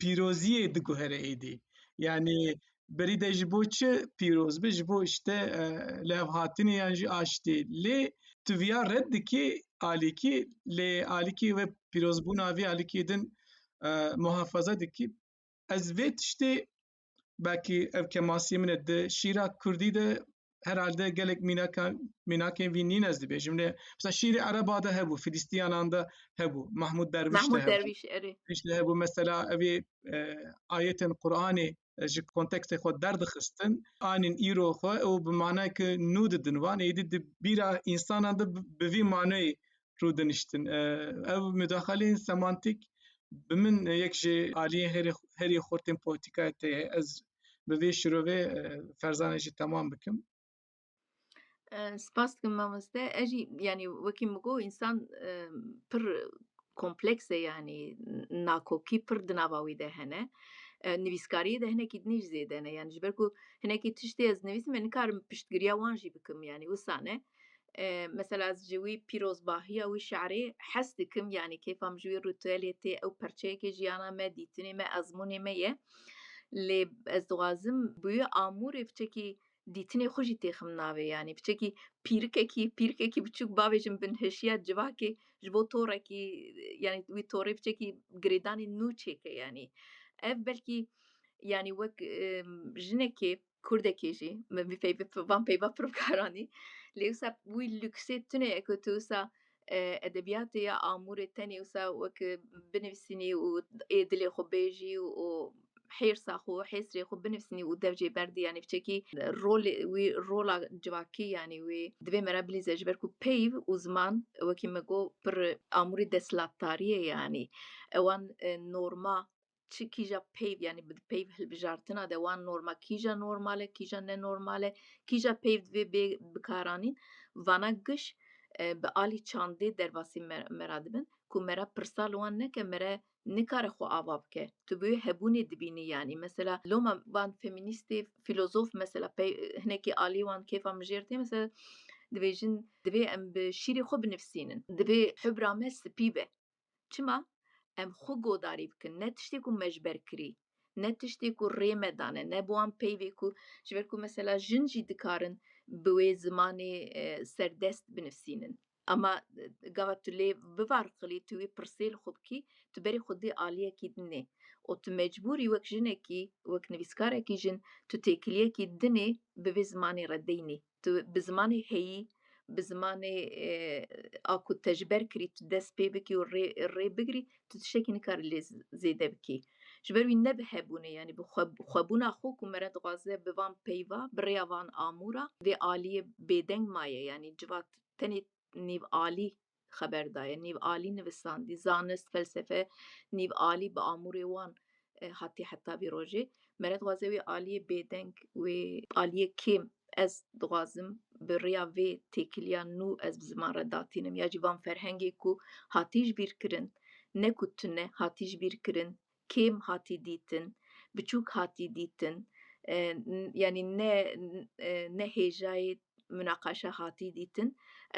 pîroziyê diguhere êdî. Yanî berî de ji bo çi pîroz be? Ji bo işte, e, lihevhatinê yan jî aştî. Lê tu viya red dikî alîkî, lê alîkî ve pîrozbûna vî alîkî din, e, muhafaza dikî. Ez vê tiştê, belkî ev kemasiyê min e, di şîra kurdî de herhalde gelek mînaka-, mînakên vî nîn ez dibêjim. Lê mesela şîrê Ereba de hebû, Filîstiyanan de hebû, Mahmud Derwîş de Mahmud hebû. Derwîş, erê. Derwîş de hebû. Mesela evê, e, ayetên Qur'anê, e, ji kontekstê xwe derdixistin, anîn îro xwe û bi manayeke nû didin wan, êdî di bîra însanan de bi, bi vî manayê rûdiniştin. E, ev mudaxaleyên semantîk bi min yek ji aliyên herî, herî xurt ên poetîkayê tê ye. Ez bi vê şirovê, e, ferzanê jî temam bikim. E, spas dikim mamoste. Ez jî, yanî wekî min got, însan, e, pir kompleks e, yanî nakokî pir di nava wî de hene. E, nivîskariyê de hinekî din jî zêde ne. Yanî ji ber ku hinekî tiştê ez nivîsim, ez nikarim piştgiriya wan jî bikim, yanî wisa ne. E, mesela ez ji wî pîrozbahiya wî şi'rê hez dikim, yanî kêfa min ji wî rûtuyelê tê, ew perçeyeke jiyana me, dîtinê me, ezmûnê me ye. Lê ez dixwazim bi wî amûrê piçekî dîtinê xwe jî têxim navê, yanî piçekî pîrikekî, pîrikekî biçûk bavêjim binhişiya civakê ji bo torekî, yanî wî torê piçekî girêdanê nû çêke, yanî. Ev belkî, yanî wek, em, jinekê, kurdekê jî, min vî peyvê, van peyva pir bi kar anî. Lê wisa wî lûksê tune ye ku tu wisa, e, edebiyatê ya amûrê tenê wisa wek binivîsînî û ê dilê xwe bêjî û hêrsa xwe, hêsrê xwe binivîsînî û dev jê berdî, yanî piçekî rolê wî, rola civakî, yanî wî divê me re bilîze, ji ber ku peyv û ziman, wekî me got, pir amûrê desthilatdariyê ye, yanî ewan, e, norma çi kîja peyv, yanî bi peyv hilbijartina de wan norma kîja normal e, kîja ne normal e, kîja peyv divê bê bikaranîn, vana giş, e, bi alî çandê derbasî me, me re dibin, ku me re pirsa li wan neke, me re nikare xwe ava bike. Tu bi wê hebûnê dibînî, yanî mesela loma van feminîstê, fîlozof mesela pey, hinekî alî wan kêfa min jêr tê, mesela dibêjin, divê em bi şîrê xwe binivîsînin. Divê hubra me spî be. Çima? Em xwe godarî bikin, ne tiştê ku me ji ber kirî, ne tiştê ku rê me dane, ne bi wan peyvê ku, ji ber ku mesela jin jî dikarin bi wê zimanê, e, serdest binivîsînin. Ama, e, gava tu lê bivarqilî, tu wî pirsê li xwe bikî, tu berê xwe dê aliyekî dinê. Û tu mecbûrî wek jinekî, wek nivîskarekî jin, tu têkiliyekî dinê bi vê zimanê re deynî. Tu bi zimanê heyî, bi zimanê, e, a ku te ji ber kirî, tu dest pê bikî û rê, rê bigirî, tu tiştekî nikarî lê z-, zêde bikî. Ji ber wî ne bi hebûnê, yanî bi xwe, xwebûna xwe ku me re dixwaze bi van peyva, bi rêya van amûra, vê aliyê bêdeng maye, yanî civat tenê nîv alî xeber daye, nîv alî nivisandî, zanist, felsefe, nîv alî bi amûrê wan, e, hatî heta vî rojê. Me re dixwaze wê aliyê bêdeng, wê aliyê kêm, ez dixwazim bi rêya vê têkiliya nû ez bi ziman re datînim, ya jî van ferhengê ku hatî ji bîr kirin, ne ku tune hatî ji bîr kirin, kêm hatî dîtin, biçûk hatî dîtin, e, n-, yanî ne, n-, e, ne hêjayê munaqaşa hatî dîtin.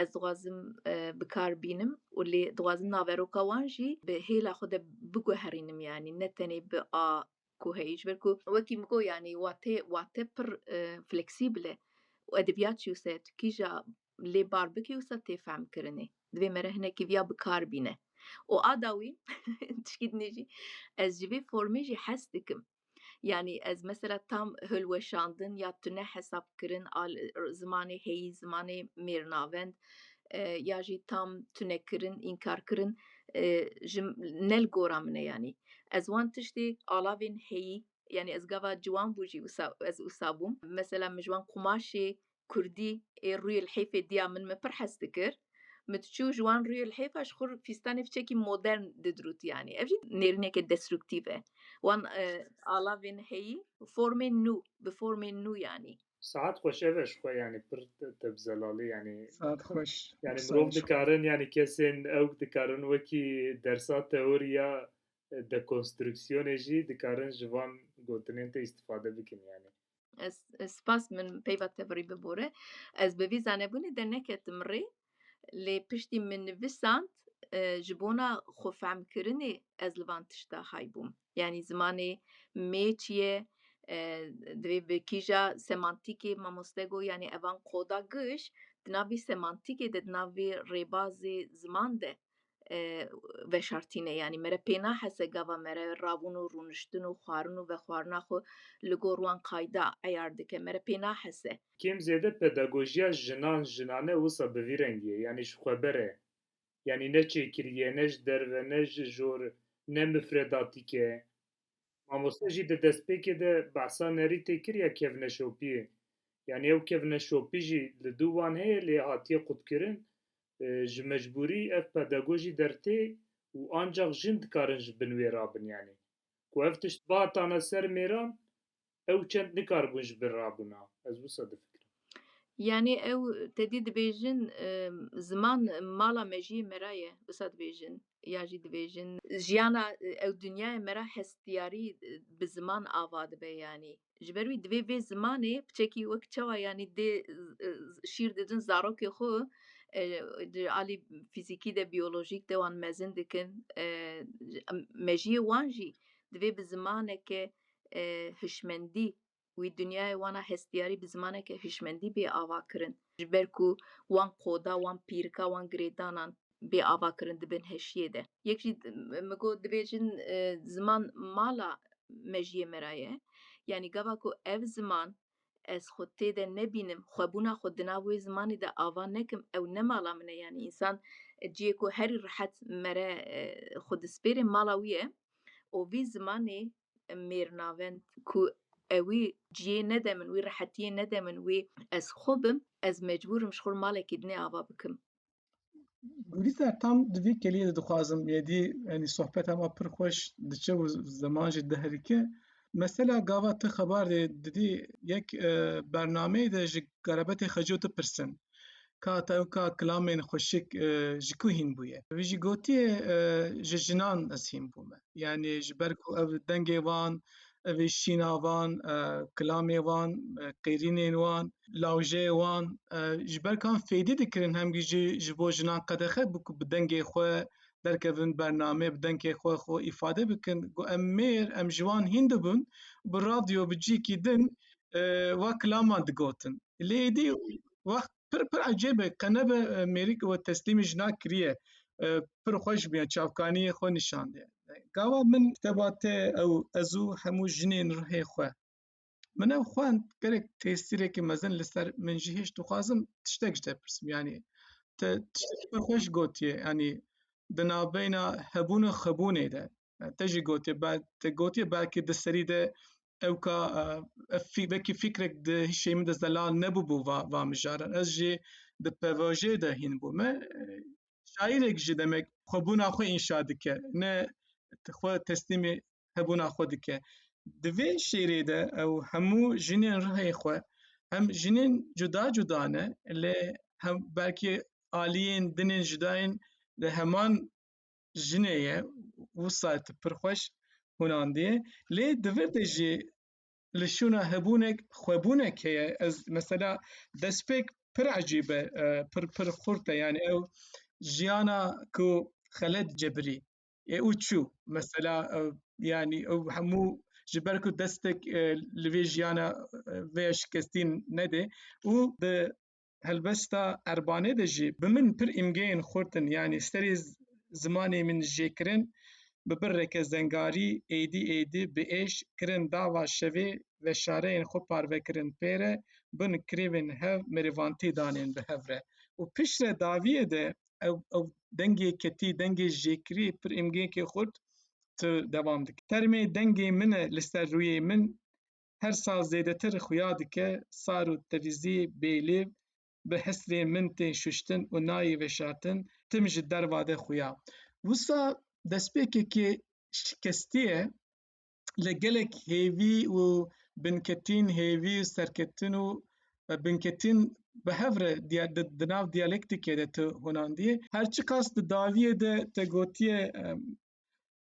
Ez dixwazim, e, bi kar bînim û lê dixwazim naveroka wan jî bi hêla xwe de biguherînim, yanî ne tenê bi a ku heyî, ji ber ku wekî min got, yanî wate, wate pir, e, fleksîbil e û edebiyat jî wisa ye, tu kîja lê bar bikî wisa tê fehmkirinê. Divê mere hinekî viya bi kar bîne. Û a dawî, tişkî dinê jî, ez ji vê formê jî hez dikim. Yanî ez mesela tam hilweşandin ya tune hesabkirin a zimanê heyî, zimanê mêrnavend, e, ya jî tam tunekirin, înkarkirin, e, ji, ne li gora min e yanî. Ez wan tiştê alavên heyî, yanî ez gava ciwan bû jî wisa, ez wisa bûm. Mesela min ji wan qumaşê kurdî ê rûyê lihêfê diya min, min pir hez dikir. Min diçû ji wan rûyê lihêfa ji xwe fîstanê fiçekî modern didirût yanî. Ev jî nêrîneke destruktîf e. Wan, e, alavên heyî, formên nû, bi formên nû yanî. Saet xweş, ev e ji xwe, yanî pir te-, tevzelalî, yanî. Saet xweş. Yanî mirov dikarin, yanî kesên ew dikarin wekî dersa teoriya, e, dekonstruksiyonê jî dikarin ji van gotinên te îstifade bikin, yanî. Ez, ez spas, min peyva te virî bibore. Ez bi vî zanebûnê de neketim rê, lê piştî min nivisand, e, ji bona xwefehmkirinê ez li van tişta hay bûm. Yanî zimanê mê çi ye, e, divê bi kîja semantîkê mamoste got, yanî evan koda giş di nav vî semantîkê de, di nav vî rêbazê ziman de, e, veşartîne. Yanî mere pê nahese gava mere rabûn û rûniştin û xwarin û vexwarina xwe li gor wan qayda eyar dike. Mere pê nahese. Kêm zêde pedagojiya jinan, jinane wisa bi vî rengî ye. Yanî ji xwe ber e. Yanî ne çêkirî ye, ne ji derve, ne ji jor, ne mifredatîk e. Mamoste jî di destpêkê de behsa nerî tê kir ya kevneşopiyê. Yanî ew kevneşopî jî li dû wan heye, lê hatiye qutkirin. E, ji mecbûrî ev pedagojî dertê û ancax jin dikarin ji bin wê rabin, yanî. Ku ev tişt bihatana ser mêran, ew çend nikaribûn ji bin rabûna. Ez wisa difikirim. Yanî ew tedî dibêjin, e, ziman mala mejiyê me ra ye, wisa dibêjin. Ya jî dibêjin, jiyana, e, ew dinyaya me ra hestiyarî, e, bi ziman ava dibe, yanî. Ji ber wî divê vê zimanê piçekî wek çawa, yanî dê, e, şîr didin zarokê xwe, e, di alî fîzîkî de, biyolojîk de wan mezin dikin. E, mejiyê wan jî divê bi zimaneke, e, hişmendî wî dinyayê wana hestiyarî bi zimaneke hişmendî bê ava kirin. Ji ber ku wan koda, wan pîrika, wan girêdanan bê ava kirin di bin heşiyê de. Yek jî, m-, mi got, dibêjin, e, ziman mala mejiyê me ra ye. Yanî gava ku ev ziman ez xwe tê de nebînim, xwebûna xwe di nav wê zimanê de ava nekim, ew ne mala min e. Yanî însan, e, ciyê ku herî rihet mere, e, xwe dispêrê mala wî ye. Û vî zimanê mêrnavend ku ewî ciyê nede min, wî rehetiyê nede min, wî ez xwe bim, ez mecbûr im ji xwe malekî dinê ava bikim. Gulîzer, tam di vî keliyê de dixwazim, êdî, yanî sohbeta me pir xweş diçe û zeman jî diherike. Mesela gava tu xebar dê didî yek, e, bernameyê de ji Garabetê Xeco dipirsin. Ka te ew ka kilamên xweşik, e, ji ku hîn bûye? Wî jî gotiye, e, ji jinan ez hîn bûme. Yanî ji ber ku ev dengê wan, ev ê şîna wan, e, kilamê wan, e, qêrînên wan, lawjeyê wan, e, ji ber kan fêdî dikirin, hem jî ji bo jinan qedexe bû ku bi dengê xwe derkevin bernameyê, bi dengê xwe xwe îfade bikin. Ku em mêr, em ji wan hîn dibûn, bi radyo, bi cîkî din, e, wa kilaman digotin. Lê êdî wext pir, pir ecêb e, qe nebe, e, mêrik we teslîmî jina kiriye, e, pir xweş bûye, çavkaniyê xwe nîşan diye. Gava min kiteba te ew Ez û Hemû Jinên Rihê Xwe. Min ew xwend, gelek tesîrekî mezin li ser min jî hişt, dixwazim tiştek ji te pirsim. Yanî te tiştek pir xweş gotiye, yanî di navbeyna hebûn û xwebûnê de. Te jî gotiye, bel-, te gotiye belkî di serî de ew ka, e, ev fî-, wekî fikrek di hişê min de zelal nebûbû va, va mijaran. Ez jî di pevojê de hîn bûme. E, şaîrek jî demek xwebûna xwe înşa dike, ne xwe teslîmê hebûna xwe dike. Di vê şêrê de ew hemû jinên rihê xwe, hem jinên cuda cuda ne, lê hem belkî aliyên dinên cuda yên li heman jinê ye, wisa tu pir xweş hûnandiye. Lê di vir de jî li şûna hebûnek xwebûnek heye. Ez mesela destpêk pir ecîb e, e, pir, pir xurt e. Yanî ew jiyana ku xelet cebirî. Ê û çû. Mesela, e, yanî ew hemû ji ber ku destek, e, li vê jiyana, e, vê şikestî nede û di helbesta Erbanê de jî bi min pir îmgeyên xurt in. Yanî serê z-, zimanê min jê kirin, bi birreke zengarî êdî êdî bi êş kirin dava şevê, veşareyên xwe parve kirin pê re, bin kirêvên hev merivantî danên bi hev re. Û piştre dawiyê de ew, ew dengê ketî, dengê jêkirî pir îmgeyekê xurt tu dewam dike. Termê dengê min e li ser rûyê min, her sal zêdetir xuya dike, sar û tevîzî bêlêv bi hesrê min tên şuştin û nayê veşartin, tim ji derva de xuya. Wisa destpêkekê şikestî ye, li gelek hêvî û binketîn, hêvî û serketin û, e, binketîn bi hev re diya-, di, di nav diyalektîkê de tu hunandiye. Her çiqas di dawiyê de te gotiye, e,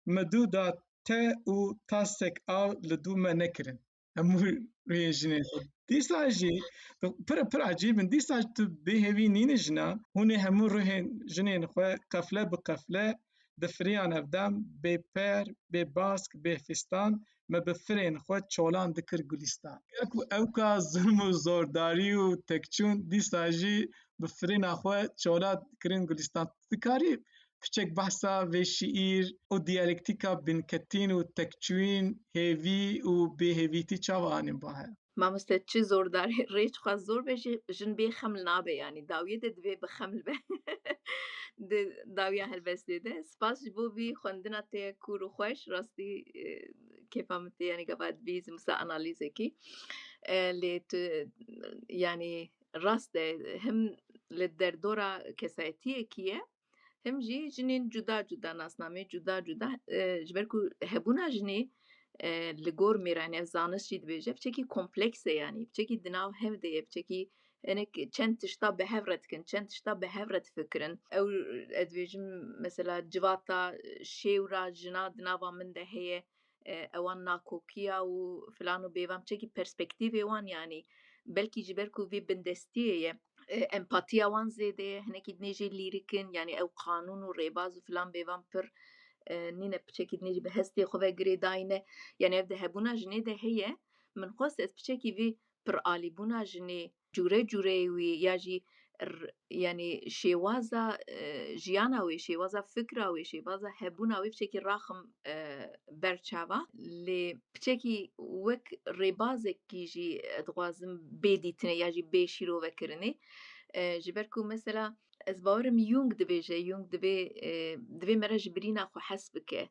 "Min dû da te û tasek av li dû me nekirin." Hemû rûyên jinên xwe. Dîsa jî, pir, pir ecîb in. Dîsa tu bêhêvî nîne jina, hûn ê hemû ruhên jinên xwe qefle bi qefle di firiyan ev dem, bê per, bê bask, bê fîstan, me bi firên xwe çolan dikir gulîstan. Ger ku ewka zulm û zordarî û tekçûn, dîsa jî bi firêna xwe çola kirin gulîstan. Dikarî piçek behsa vê şiîr û diyalektîka binketîn û tekçûyîn, hêvî û bêhêvîtî çawa anîn ba hev? Mamoste, çi zordarî, rê çiqas zor be jî, jin bê xeml nabe, yanî dawiyê de divê bi xeml be. Di dawiya helbestê de. Spas ji bo vî xwendina te kûr û xweş, rastî, e, kêfa min tê, yanî gava divî zimsa analîzekî. E, lê tu, yanî rast e, him li derdora kesayetiyekî ye, him jî jinên cuda cuda, nasnameyê cuda cuda, e, ji ber ku hebûna jinê, e, li gor mêrane, ev zanist jî dibêje, piçekî kompleks e, yanî piçekî di nav hev de ye, piçekî hinek çend tişta bi hev re dikin, çend tişta bi hev re difikirin. Ew, ez dibêjim, mesela civata, e, şêwra jina di nava min de heye, e, ewan nakokiya û filan û bêvan, çekî perspektîvê wan, yanî belkî ji ber ku vê bindestiyê ye, e, empatiya wan zêde ye, hinekî dinê jê lîrik in, yanî ew qanûn û rêbaz û filan bêvan pir, e, nîne, piçekî dinê jî bi hestê xwe ve girêdayî ne. Yanî ev di hebûna jinê de heye. Min xwest ez piçekî vî piralîbûna jinê, cûre cûreyê wî ya jî r-, yanî şêwaza, e, jiyana wê, şêwaza fikra wê, şêwaza hebûna wê piçekî raxim, e, ber çava. Lê piçekî wek rêbazekî jî, e, dixwazim bê dîtinê ya jî bê şîrovekirinê. E, ji ber ku mesela ez bawerim Jung dibêje, Jung divê, e, divê me re ji birîna xwe hes bike.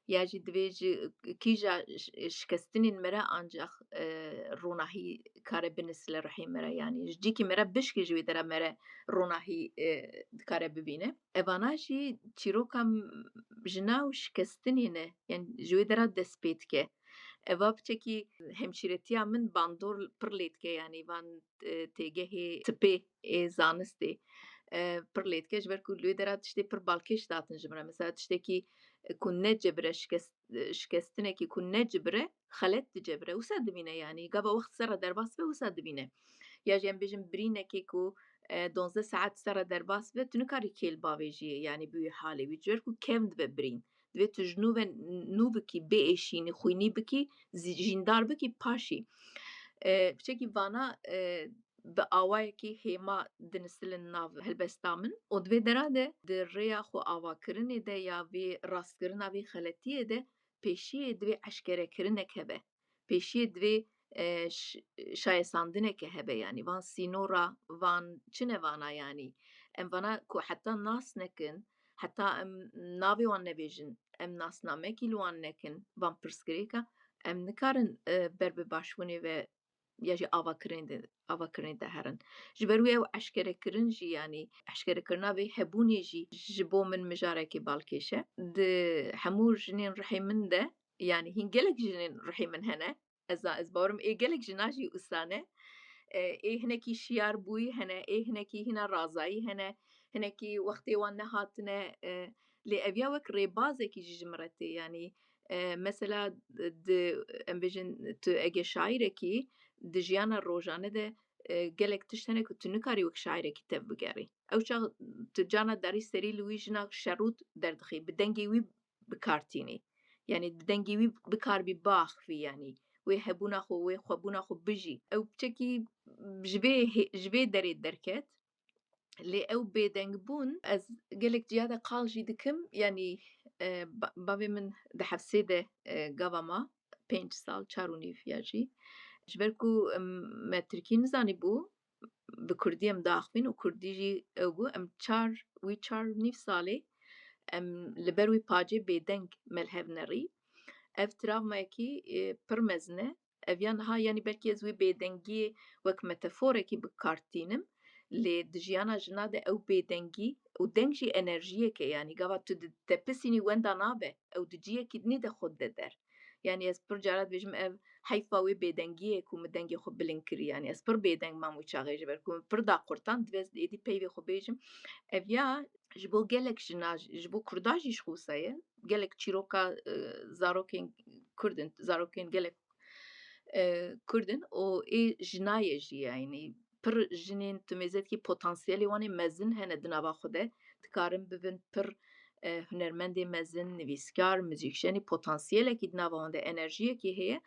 Ya jî divê ji kîja ş-, şikestinên me re ancax, e, ronahî kare binisile rihê me re, yanî ji cîkî me re bişkê ji wê dera me re ronahî, e, dikare bibîne. Evana jî çîroka m-, jina û şikestinê ne, yanî ji wê dera dest pê dike. Eva piçekî hemşîretiya min bandor pir lê dike, yanî van, e, têgehê tipê ê zanistê, e, pir lê dike, ji ber ku li wê dera tiştê pir balkêş datin ji min re. Mesela tiştekî, e, ku necibire, şikest-, e, şikestinekî ku necibire, xelet dicibire. Wisa dibîne, yanî gava wext ser re derbas be, wisa dibîne. Ya jî em bêjin birînekê ku, e, duwazdeh saet ser re derbas be, tu nikarî kêl bavêjiyê, yanî bi wî halê wî. Ji ber ku kevn dibe birîn. Divê tu ji nû ve nû bikî, bê êşînî, xwînî bikî, zî-, jîndar bikî paşî. E, piçekî vana, e, bi awayekî hêma dinisilin nav helbesta min. Û di vê dera de, di rêya xwe avakirinê de ya vê rastkirina vê xeletiyê de pêşiyê divê eşkerekirinek hebe. Pêşiyê divê, e, ş-, şayesandineke hebe, yanî van sînora, van çi ne vana, yanî em vana ku heta nas nekin, heta em navê wan nebêjin, em nasnamekî li wan nekin, van pirsgirêka, em nikarin, e, ber bi başbûnê ve ya jî avakirinê de, avakirinê de herin. Ji ber wê ew eşkerekirin jî, yanî eşkerekirina vê hebûnê jî ji bo min mijarekê balkêş e. Di hemû jinên rihê min de, yanî hîn gelek jinên rihê min hene. Ez, ez bawerim ê gelek jina jî wisa ne. E, ê hinekî şiyar bûyî hene, ê hinekî hîna razayî hene, hinekî wextê wan nehatine, e, lê ev ya wek rêbazekî jî ji min re tê. Yanî, e, mesela di, em bêjin tu ege şairekî di jiyana rojane de e, gelek tişt hene ku tu nikarî wek şairekî tev bigerî. Ew çax tu cana derî serî li wî jina şerût derdixî, bi dengê wî bi kar tînî. Yanî bi dengê wî bikarbî biaxivî, yanî wê hebûna xwe, wê xwebûna xwe bijî. Ew piçekî ji vê hê-, ji vê derê derket. Lê ew bêdeng bûn, ez gelek ciya de qal jî dikim, yanî, e, ba-, bavê min di hefsê de, e, gava ma, pênc sal, çar û nîv ya jî. Ji ber ku, em, me tirkî nizanîbû, bi kurdî em diaxivîn û kurdî jî ew bû, em çar, wî çar û nîv salê em li ber wî pacê bêdeng me li hev nerî. Ev travmayekî, e, pir mezin e. Ev ya niha, yanî belkî ez wê bêdengiyê wek metaforekî bi kar tînim, lê di jiyana jina de ew bêdengî û deng jî enerjiyek e, yanî gava tu ditepisînî wenda nabe, ew di ciyekî dinê de xwe dide der. Yanî ez pir cara dibêjim ev heyfa wê bêdengiyê ku min dengê xwe bilind kirî, yanî ez pir bêdeng mam wî çaxê ji ber ku min pir daqurtand, divê ez êdî peyvê xwe bêjim. Ev ya ji bo gelek jina, ji bo kurda jî ji xwe wisa ye, gelek çîroka, e, zarokên kurd in, zarokên gelek e, kurd in û ê jina ye jî, yanî pir jinên tu mêze dikî potansiyelê wan ê mezin hene di nava xwe de, dikarin bibin pir, e, hunermendê mezin, nivîskar, muzîkjenî, potansiyelekî di nava wan de, enerjiyekî heye,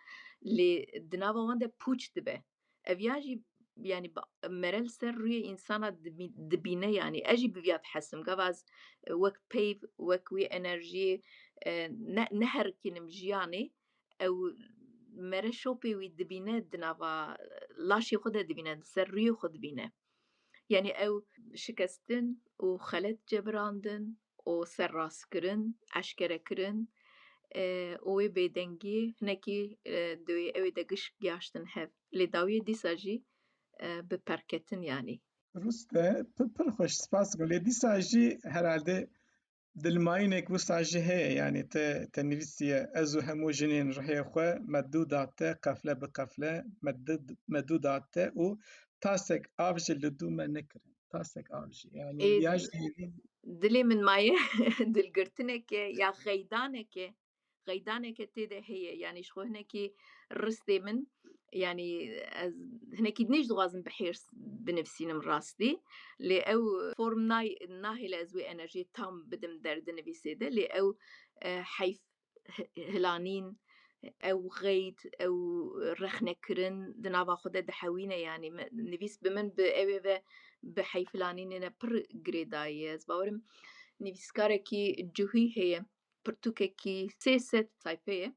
lê di nava wan de pûç dibe. Ev ya jî, yanî ba-, mere li ser rûyê însana dibî-, dibîne, yanî ez jî bi viya dihesim. Gava ez, e, wek peyv, wek wî enerjiyê, e, ne, neherikînim jiyanê, ew mere şopê wî dibîne di nava laşê xwe de dibîne, li ser rûyê xwe dibîne. Yanî ew şikestin û xelet cebirandin û serrastkirin, eşkerekirin, e, û wê bêdengî hinekî, e, di wê ew ê de giş giyaştin hev. Lê dawiyê dîsa jî, e, bi perketin yanî. Rûste, pir, pir xweş, spas dikim. Lê dîsa jî herhalde dilmayînek wisa jî heye, yanî te, te nivîsiye, ez û hemû jinên rihê xwe me dû da te, qefle bi qefle, me dû, me dû da te û tasek av jî li dû me nekirin. Tasek av jî. Yanî Ê, ya jî dilê min maye dilgirtineke ya xeydaneke, xeydaneke tê de heye. Yanî ji xwe hinekî ristê min, yanî ez hinekî din jî dixwazim bi hêrs binivîsînim rastî. Lê ew form nay-, nahêle ez wê enerjiyê tam bidim derdinivîsê de. Lê ew, e, heyf hi-, hilanîn, ew xeyd, ew rexnekirin di nava xwe de dihewîne. Yanî me, nivîs bi min bi ew ê ve bi heyfhilanînê ne pir girêdayî ye. Ez bawerim nivîskarekî cihî heye, pirtûkekî sê sed sayfe ye,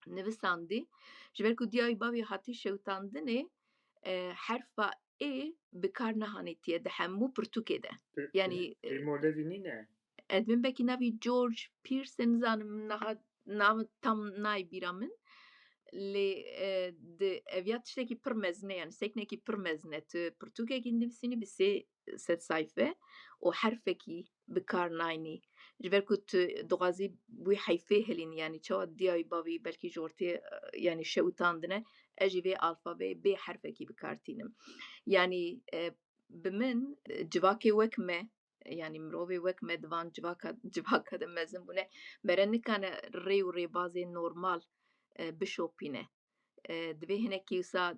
nivisandî. Ji ber ku diya wî bavê hatî şewitandinê, e, herfa ê bi kar nehanîtiye di hemû pirtûkê de. Pi-, Yanî, pi-, pîmolevî nîne? Edmin belkî navî George Pearson, nizanim niha nav tam nayê bîra min. Lê, e, di, ev ya tiştekî pir mezin e, yanî seknekî pir mezin e. Tu pirtûkekî nivîsînî bi sê sed sayfe û herfekî bi kar naynî. Ji ber ku tu dixwazî wî heyfê hilînî, yanî çawa diya wî bavî belkî ji ortê, e, yanî şewitandine, ez jî vê alfabeyê bê herfekî bi kar tînim. Yanî, e, bi min, e, civakê wek me, yanî mirovê wek me di van civaka, civaka de mezin bûne, mere nikane rê û rêbazê normal, e, bişopîne. E, divê hinekî wisa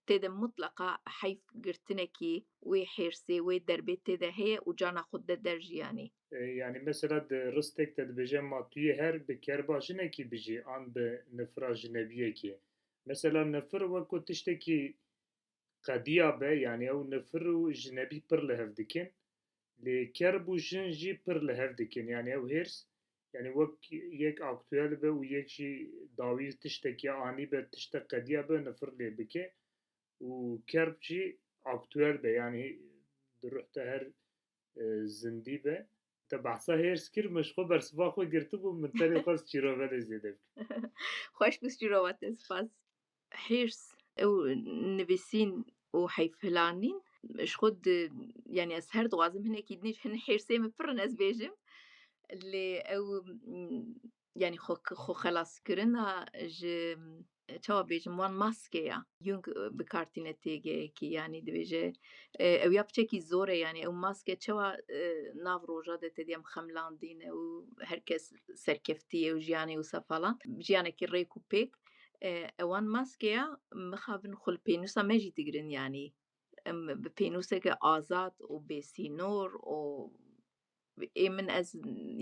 tê de mutleqa heyf girtinekî wê hêrsê, wê derbê tê de heye û cana xwe de der jî yanî. E, yanî mesela di ristek de dibêje, ma tu yê her bi kerba jinekî bijî an bi nifira jinebiyekî. Mesela nifir wek ku tiştekî qediya be, yanî ew nifir û jinebî pir li hev dikin. Lê kerb û jin jî pir li hev dikin. Yanî ew hêrs, yanî wek yek aktuel be û yek jî dawî tiştekî anî be, tiştek qediya be, nifir lê bike. Û kerb jî aktuel be, yanî di ruh te her, e, zindî be. Te behsa hêrs kir, min ji xwe bersiva xwe girtibû, min tenê xwest çîrovelê zêde bikim. Xweş bû çîrova te, spas. Hêrs ew nivîsîn û heyfhilanîn, ji xwe di, yanî ez her dixwazim hinekî din jî hin hêrsê min pir in ez bêjim. Lê ew, m, yanî xwe, xwe xelaskirina ji, çawa bêjim, wan maske ya. Jung, e, bi kar tîne têgeyekî, yanî dibêje, e, ew ya piçekî zor e, yanî ew maske çawa, e, nav roja de tedî em xemlandîne û her kes serkeftî ye û jiyanê wisa falan. Jiyanekî rêk û pêk. E, ewan maskeya mixabin xwe li pênûsa me jî digirin, yanî em bi pênûseke azad û bêsînor û ê min ez,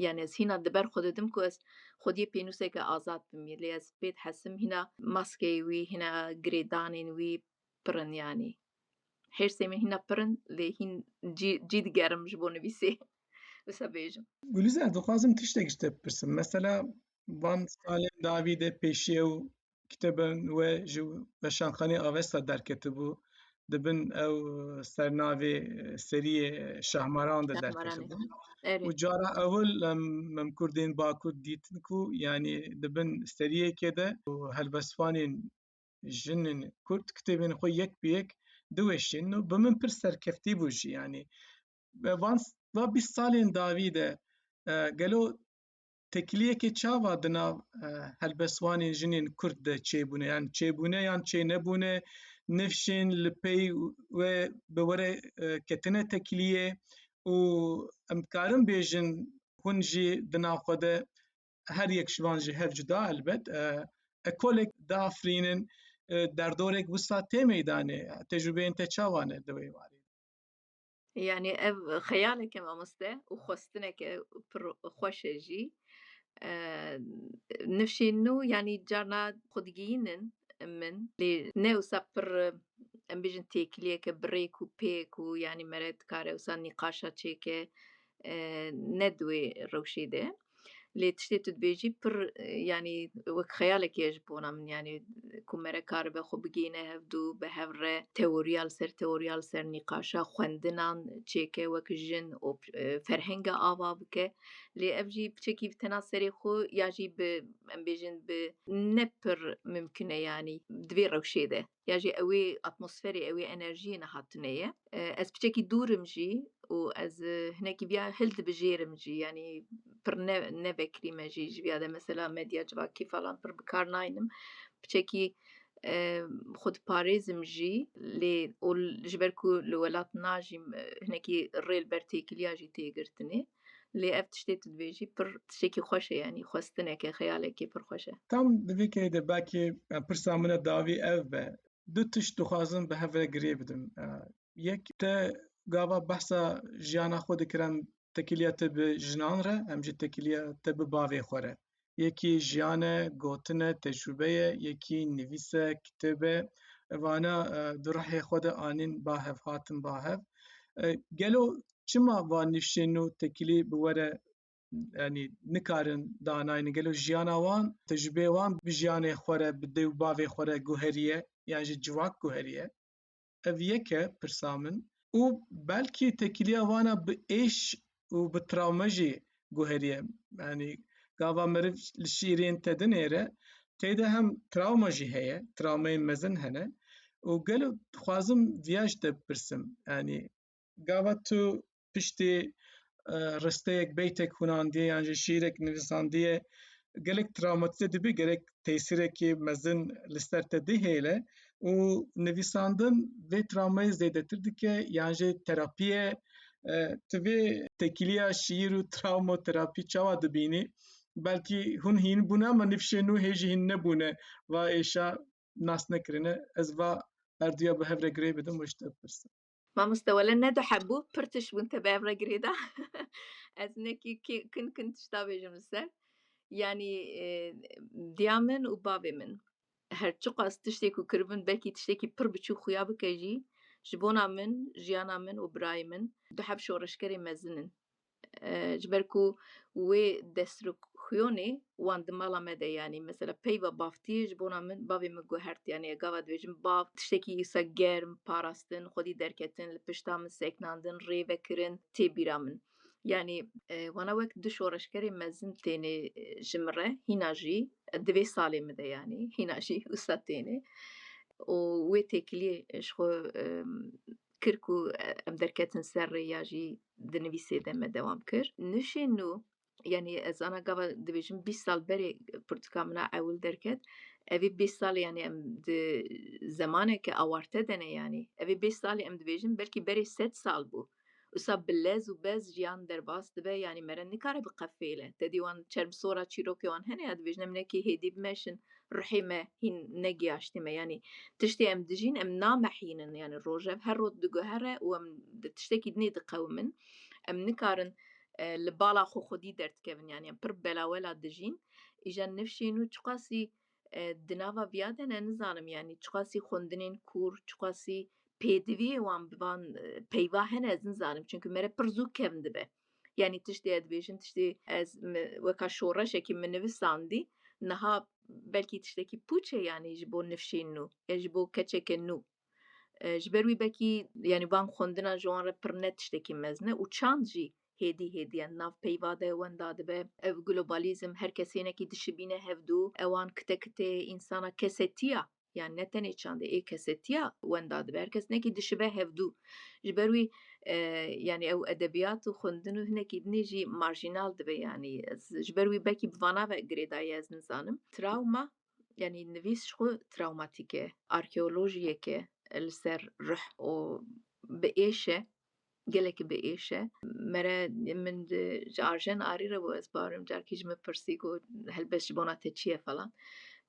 yanî ez hîna di ber xwe didim ku ez xwediyê pênûseke azad bim, lê ez pê dihesim hîna maskeyê wî, hîna girêdanên wî pir in, yanî hêrsê min hîna pir in, lê hîn cî, cî digerim ji bo nivîsê. Wisa bêjim. Gulîze, ez dixwazim tiştek ji te bipirsim. Mesela van salên dawî de pêşî ew kitêbên we ji Weşanxaneyê Avesta derketibû. Di bin ew sernavê seriyê Şahmaran de Şahmaranê. Derketibû. Erê. Û cara ewil em, em Kurdên Bakur dîtin ku, yanî di bin seriyekê de û helbestvanên jinên Kurd kitêbên xwe yek bi yek diweşînin û bi min pir serkeftî bû jî. Yanî, e, van, va bîst salên dawî de, e, gelo têkiliyekê çawa di nav, e, helbestvanên jinên Kurd de çêbûne? Yan çêbûne yan çênebûne, nifşên li pey we bi were, e, ketine têkiliyê û em dikarin bêjin hûn jî di nav xwe de her yek ji van ji hev cuda elbet, e, ekolek diafirînin, e, derdorek wisa tê meydanê. Tecrûbeyên te çawa ne di wê warê? Yanî ev xeyaleke mamoste û xwestineke pir xweş e jî. E, nifşên nû, yanî carna xwe digihînin min, lê ne wisa pir, em bêjin têkiliyeke bi rêk û pêk û, yanî mere dikare wisa nîqaşa çêke, e, ne di wê rewşê de. Lê tiştê tu dibêjî pir, e, yanî wek xeyalekê ye ji bona min, yanî ku mere karibe xwe bigihîne hevdû, bi hev re teoriya li ser teoriya li ser nîqaşa xwendinan çêke wek jin û, e, ferhenga ava bike. Lê ev jî piçekî bi tena serê xwe ya jî bi, em bêjin, bi ne pir mimkun e, yanî di vê rewşê de. Ya jî ew ê atmosferê, ew ê enerjiyê nehatine ye. E, ez piçekî dûr im jî û ez, e, hinekî viya hildibijêrim jî, yanî pir ne, nevekirî me jî, ji viya de mesela medya civakî falan pir bi kar naynim. Piçekî, e, xwe diparêzim jî, lê û l-, ji ber ku li welat najîm, e, hinekî rê li ber têkiliya jî tê girtinê. Lê ev tiştê tu dibêjî pir tiştekî xweş e, yanî xwestineke, xeyalekê pir xweş e. Tam di vî keyê de belkî, e, pirsa min a dawî ev be. Du tişt dixwazim bi hev re girê bidim. E, yek, te gava behsa jiyana xwe dikir, em têkiliya te bi jinan re, em jî têkiliya te bi bavê xwe re. Yekî jiyan e, gotin e, tecrûbe ye, yekî nivîs e, kitêb e. Vana, e, di rihê xwe de anîn ba hev, hatin ba hev. E, gelo çima van nifşên nû têkilî bi we re, yanî nikarin danaynin? Gelo jiyana wan, tecrûbeyê wan bi jiyanê xwe re, bi dê û bavê xwe re guheriye, yan jî civak guheriye? Ev yek e pirsa min. Û belkî têkiliya wana bi êş û bi travme jî guheriye. Yanî gava meriv li şiîrên te dinêre, tê de hem travma jî heye, travmeyên mezin hene. Û gelo dixwazim viya ji te bipirsim. Yanî gava tu piştî, e, risteyek, beytek hûnandiye yan jî şiîrek nivîsandiye, gelek travmatîze dibî, gerek tesîrekî mezin li ser te dihêle û nivîsandin vê travmayê zêdetir dike yan jî terapî ye. E, tu vê têkiliya şiîr û travmoterapî çawa dibînî? Belkî hûn hîn bûne, ama nifşên nû hê jî hîn nebûne, va êşa nas nekirine. Ez va herduya bi hev re girê bidim û ji te bipirsim. Mamoste, wele ne du heb bû, pir tişt bûn te bi hev re girêda. Ez hinekî ki-, kin kin tişta bêjim li ser. Yanî, e, diya min û bavê min, her çiqas tiştê ku kiribin, belkî tiştekî pir biçûk xuya bike jî, ji bona min, jiyana min û birayê min du heb şoreşgerê mezin in. E, ji ber ku wê destrûxiyonê wan di mala me de, yanî mesela peyva bavtiyê ji bona min, bavê min guhert, yanî gava dibêjim bav, tiştekî wisa germ, parastin, xwedî derketin, li pişta min seknandin, rê vekirin, tê bîra min. Yanî, e, wana wek du şoreşgerê mezin têne, e, ji min re, hîna jî di vê salê min de, yanî hîna jî wisa têne. Û wê têkiliyê ji xwe, e, kir ku, e, em derketin ser rê ya jî di nivîsê de me dewam kir. Nifşên nû, yanî ez ana gava dibêjim bîst sal berê pirtûka min a ewil derket. Evê bîst sal, yanî em di zemaneke awarte de ne, yanî evê bîst salê em dibêjin belkî berê sed sal bû. Wisa bi lez û bez jiyan derbas dibe, yanî mere nikare biqefêle. Te dî wan çermsora çîrokê wan hene ya dibêjin, em nekî hêdî bimeşin, ruhê me hîn negiyaştî me. Yanî tiştê em dijîn, em namehînin. Yanî rojev her roj diguhere û em di tiştekî dinê diqewimin. Em nikarin, e, li bala xwe xwedî derdikevin. Yanî em pir belawela dijîn. Îja nifşên û çiqasî, e, di nava viya de ne nizanim. Yanî çiqasî xwendinên kûr, çiqasî pêdiviyê wan bi van, e, peyva hene ez nizanim. Çimkî mere pir zû kevn dibe. Yanî tiştê ez dibêjim, tiştê ez mi, weka şoreşekî min nivisandî, niha belkî tiştekî pûç e, yanî ji bo nifşên nû, ya ji bo keçeke nû. E, ji ber wî belkî, yanî van xwendina ji wan re pir ne tiştekî mezin e û çand jî hêdî hêdî, yanî nav peyva de wenda dibe. Ev globalîzm, her kes hinekî dişibîne hevdû, ewan kite kitê însana kesetiya, yanî ne tenê çandê, ê kesetiya wenda dibe. Her kes hinekî dişibe hevdû. Ji ber wî, e, yanî ew edebiyat û xwendin û hinekî dinê jî marjînal dibe, yanî ez ji ber wî belkî bi vana ve girêdayî ez nizanim. Trawma, yanî nivîs ji xwe trawmatîk e. Arkeolojiyek e li ser ruh û bi êş e, gelekî bi êş e. Mere min di, ji Arjen Arî re bû, ez bawerim carkî ji min pirsî, got, helbest ji bona te çi ye falan.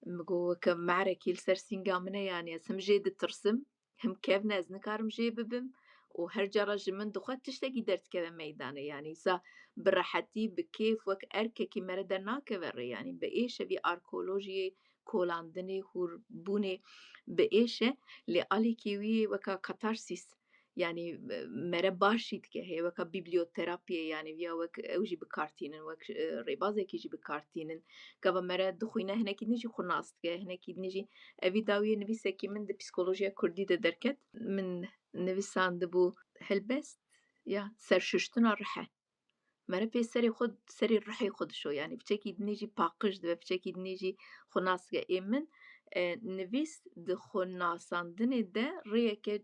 Min got, weke mehrekî li ser sînga min e, yanî ez him jê ditirsim, him kevn e, ez nikarim jê bibim û her cara ji min dixwe tiştekî derdikeve meydanê. Yanî wisa bi rehetî, bi kêf, wek erkekî mere dernakeve rê. Yanî bi êş e vî arkeolojiyê, kolandinê, hûrbûnê bi êş e, lê alîkî wî weka katarsîs, yanî, e, mere baş jî dike, heye weka biblioterapiyê, yanî viya wek ew jî bi kar tînin, wek, e, rêbazekî jî bi kar tînin. Gava mere dixwîne hinekî din jî xwe nas dike, hinekî din jî. Evî dawiyê nivîsekî min di psîkolojiya kurdî de derket. Min nivisandibû helbest ya serşuştina rih e. Mere pê serê xwe, serê rihê xwe dişo, yanî piçekî dinê jî paqij dibe, piçekî dinê jî xwe nas dike. Ê min, e, nivîs di xwe nasandinê de rêyeke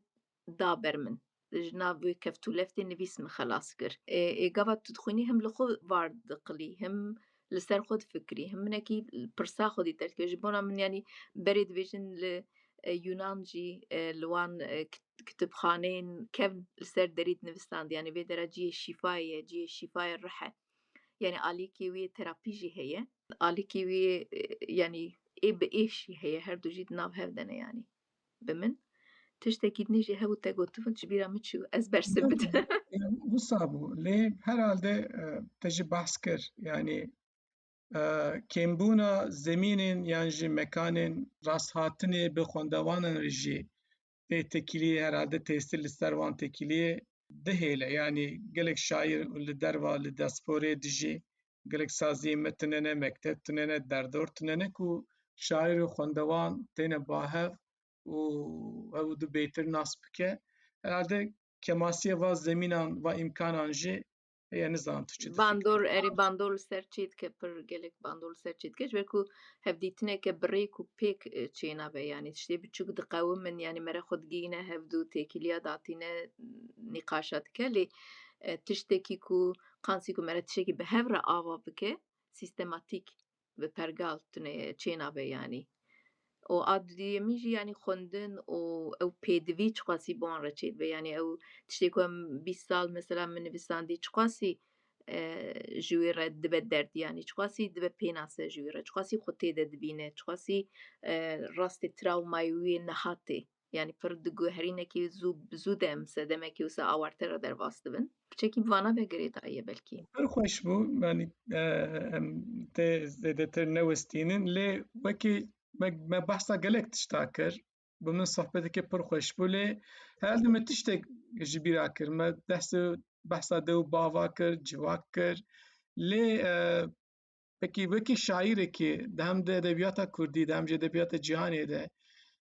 da ber min. Ji nav wê keft û leftê nivîs min xelas kir. Ê, ê gava tu dixwînî him li xwe var diqilî, him li ser xwe difikirî, him hinekî pirsa xwe dî derdikeve. Ji bona min, yanî berê dibêjin li, e, Yunan jî, e, li wan, e, kit-, kitibxaneyên kevn li ser derî dinivistand. Yanî vê dera cihê şîfayê ye, cihê şîfayê rih e. Yanî alîkê wî terapî jî heye. Alîkê wî, e, yanî ê bi êş jî heye. Her du jî di nav hev de ne yanî. Bi min tiştekî dinê jî hebû te gotibûn, ji bîra min çû, ez bersiv bidim. Wisa bû. Lê herhalde, e, te jî behs kir. Yanî, e, kêmbûna zemînên yan jî mekanên rasthatinê bi xwendevanan re jî tê têkiliyê, herhalde tesîr li ser wan têkiliyê dihêle. Yanî gelek şaîr li derva, li diasporê dijî, gelek saziyê me tune ne, mekteb tune ne, derdor tune ne ku şaîr û xwendevan têne bahev û ew du bêtir nas bike. Herhalde kemasiyê va zemînan, va îmkanan jî heye, nizanim tu çi difikirî. Bandor, erê, bandor li ser çê dike, pir gelek bandor li ser çê dike. Ji ber ku hevdîtineke bi rêk û pêk, e, çênabe, yanî tiştê biçûk diqewimin, yanî mere xwe digihîne hevdû, têkiliya datîne, nîqaşa dike, lê, e, tiştekî ku qansî ku mere tiştekî bi hev re ava bike, sîstematîk, bi pergal tune çênabe, yanî. Û a duyemî jî, yanî xwendin û ew pêdivî çiqasî bi wan re çêdibe. Yanî ew tiştê ku em bîst sal mesela min nivisandî, çiqasî, e, ji wê re dibe derd, yanî çiqasî dibe pênase ji wê re, çiqasî xwe tê de dibîne, çiqasî, e, rastê trawmayê wê niha tê. Yanî pir di guherînekî zû, zû de em sedemekî wisa awarte re derbas dibin. Piçekî bi vana ve girêdayî ye belkî. Pir xweş bû. Yanî, e, em tê zêdetir newestînin, lê wekî me, me behsa gelek tişta kir. Bi min sohbeteke pir xweş bû, lê herhalde me tiştek ji bîra kir. Me behsê, behsa dew û bava kir, civak kir. Lê, e, Pekî wekî şaîrekî di hem di edebiyata kurdî de hem jî edebiyata cîhanê de,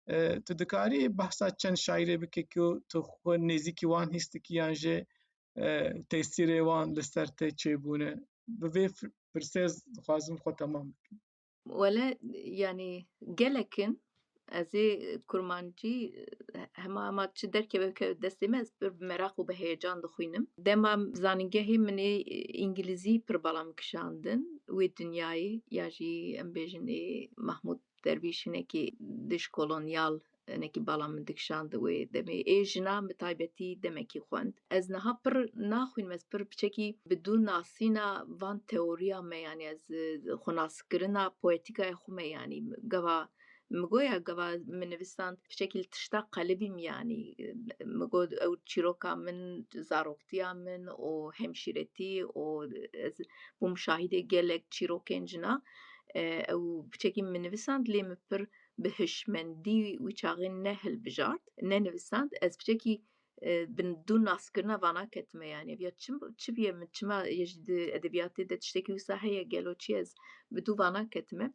e, tu dikarî behsa çend şaîrê bike ku tu xwe nêzîkî wan hîs dikî yan jî, e, tesîrê wan li ser te çêbûne? Bi vê f-, pirsê ez dixwazim xwe temam bikim. Wele, yanî gelek in. Ez ê kurmancî, hema hema çi derkeve bikeve destê me, ez pir bi meraq û bi heyecan dixwînim. Dema zanîngehê min ê îngilîzî pir bala min kişandin wê dinyayê, ya jî em bêjin ê Mahmûd Dervîş hinekî dijkolonyal hinekî bala min dikişand wê demê. Ê jina min taybetî demekî xwend. Ez niha pir naxwînim, ez pir piçekî bi dû nasîna van teoriya me, yanî ez, e, xwenaskirina poetîkaya xwe me, yanî gava min got ya, gava min nivîsand piçekî li tişta qelibîm, yanî, e, min got ew çîroka min, zaroktiya min û hemşîretî û ez bûm şahidê gelek çîrokên jina. E, ew piçekî min nivîsand, lê min pir bi hişmendî wî çaxê ne hilbijart, ne nivîsand. Ez piçekî, e, bi dû naskirina vana ketime, yanî ev ya çi, çi bûye min, çima yê ji di edebiyatê de tiştekî wisa heye, gelo çi ye, ez bi dû vana ketime.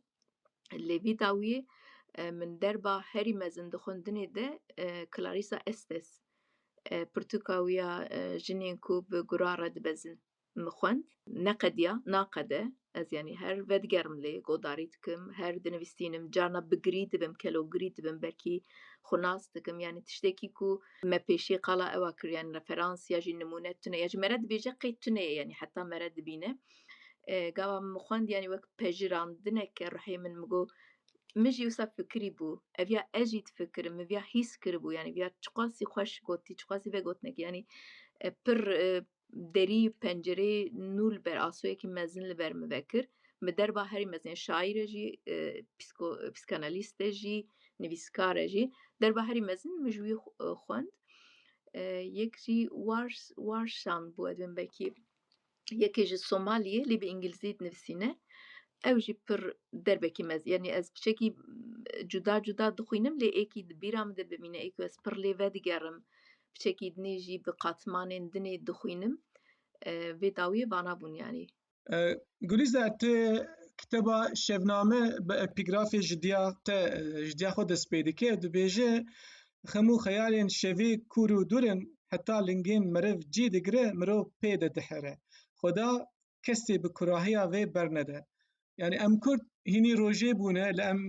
Lê vî dawiyê, e, min derba herî mezin di xwendinê de, e, Clarissa Estes, e, pirtûka wî ya, e, Jinên ku bi gura re dibezin, min xwend. Neqediya, naqede. Ez, yanî, her vedigerim lê, godarî dikim, her dinivîsînim, carna bi girî dibim, kelogirî dibim, belkî xwe nas dikim. Yanî tiştekî ku me pêşî qala ew a kir, yanî referans ya jî nimûne tune, ya jî me re dibêje qey tune ye, yanî heta me re dibîne. E, gava min xwend, yanî wek pejirandineke ruhê min, min got, min jî wisa fikirî bû. Ev ya ez jî difikirim, min viya hîs kiribû, yanî viya çiqasî xweş gotî, çiqasî vegotinekî, yanî, e, pir, e, derî pencereyê nû li ber, asoyekî mezin li ber min vekir. Min derba herî mezin, şaîr e jî, e, psîko-, psîkanalîst e jî, nivîskar e jî. Derba herî mezin min ji wî xu-, e, xwend. E, yek jî Wars-, Warsan bû, ez dibêm belkî yekê ji Somaliyê, lê bi îngilîzî dinivîsîne. Ew jî pir derbekî mez-, yanî ez piçekî, mm, cuda cuda dixwînim, lê êkî di bîra min de bimîne, ê ku ez pir lê vedigerim, piçekî dinê jî bi qatmanên dinê dixwînim. E, vê dawiyê vana bûn, yanî. E, Gulîze, tu kitêba Şevname bi epîgrafê ji diya te, e, ji diya xwe dest pê dike, dibêje, xem û xeyalên şevê kûr û dûr in, heta lingên meriv cî digire, mirov pê de dihere. Xweda kesê bi kurahiya vê bernede. Yanî em Kurd hînî rojê bûne, li em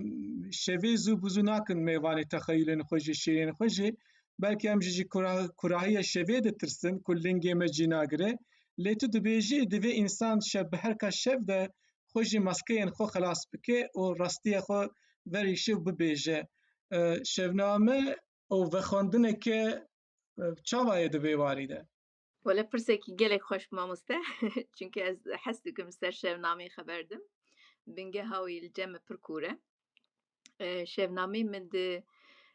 şevê zû bi zû nakin mêvanê texeyulên xwe jî, şêrên xwe jî. Belkî em jî ji kura-, kurahiya şevê ditirsin, ku lingê me cî nagire. Lê tu dibêjî, divê însan şev bi herka şev de xwe ji maskeyên xwe xelas bike û rastiya xwe verîşe û bibêje. E, Şevname û vexwendineke, e, çava ye di vê warî de? Wele pirsekî gelek xweş, mamoste. Çunke ez hez dikim ser Şevnameyê xeber dim. Bingeha wî li cem me pir kûr e. E, Şevnameyê min di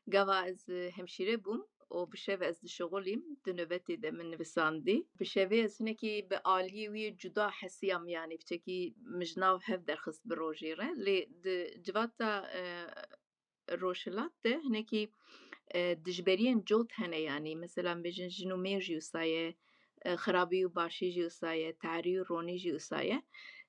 gava ez, e, hemşîre bûm û bi şev ez dişixulîm, di nobetê de min nivisandî. Bi şevê ez hinekî bi aliyê wî cuda hesiyam, yanî piçekî min ji nav hev derxist bi rojê re. Lê di civata, e, Rojhilat de hinekî, e, dijberiyên cot hene, yanî mesela bêjin jin û mêr jî wisa ye, e, xirabî û başî jî wisa ye, tarî û ronî jî wisa ye.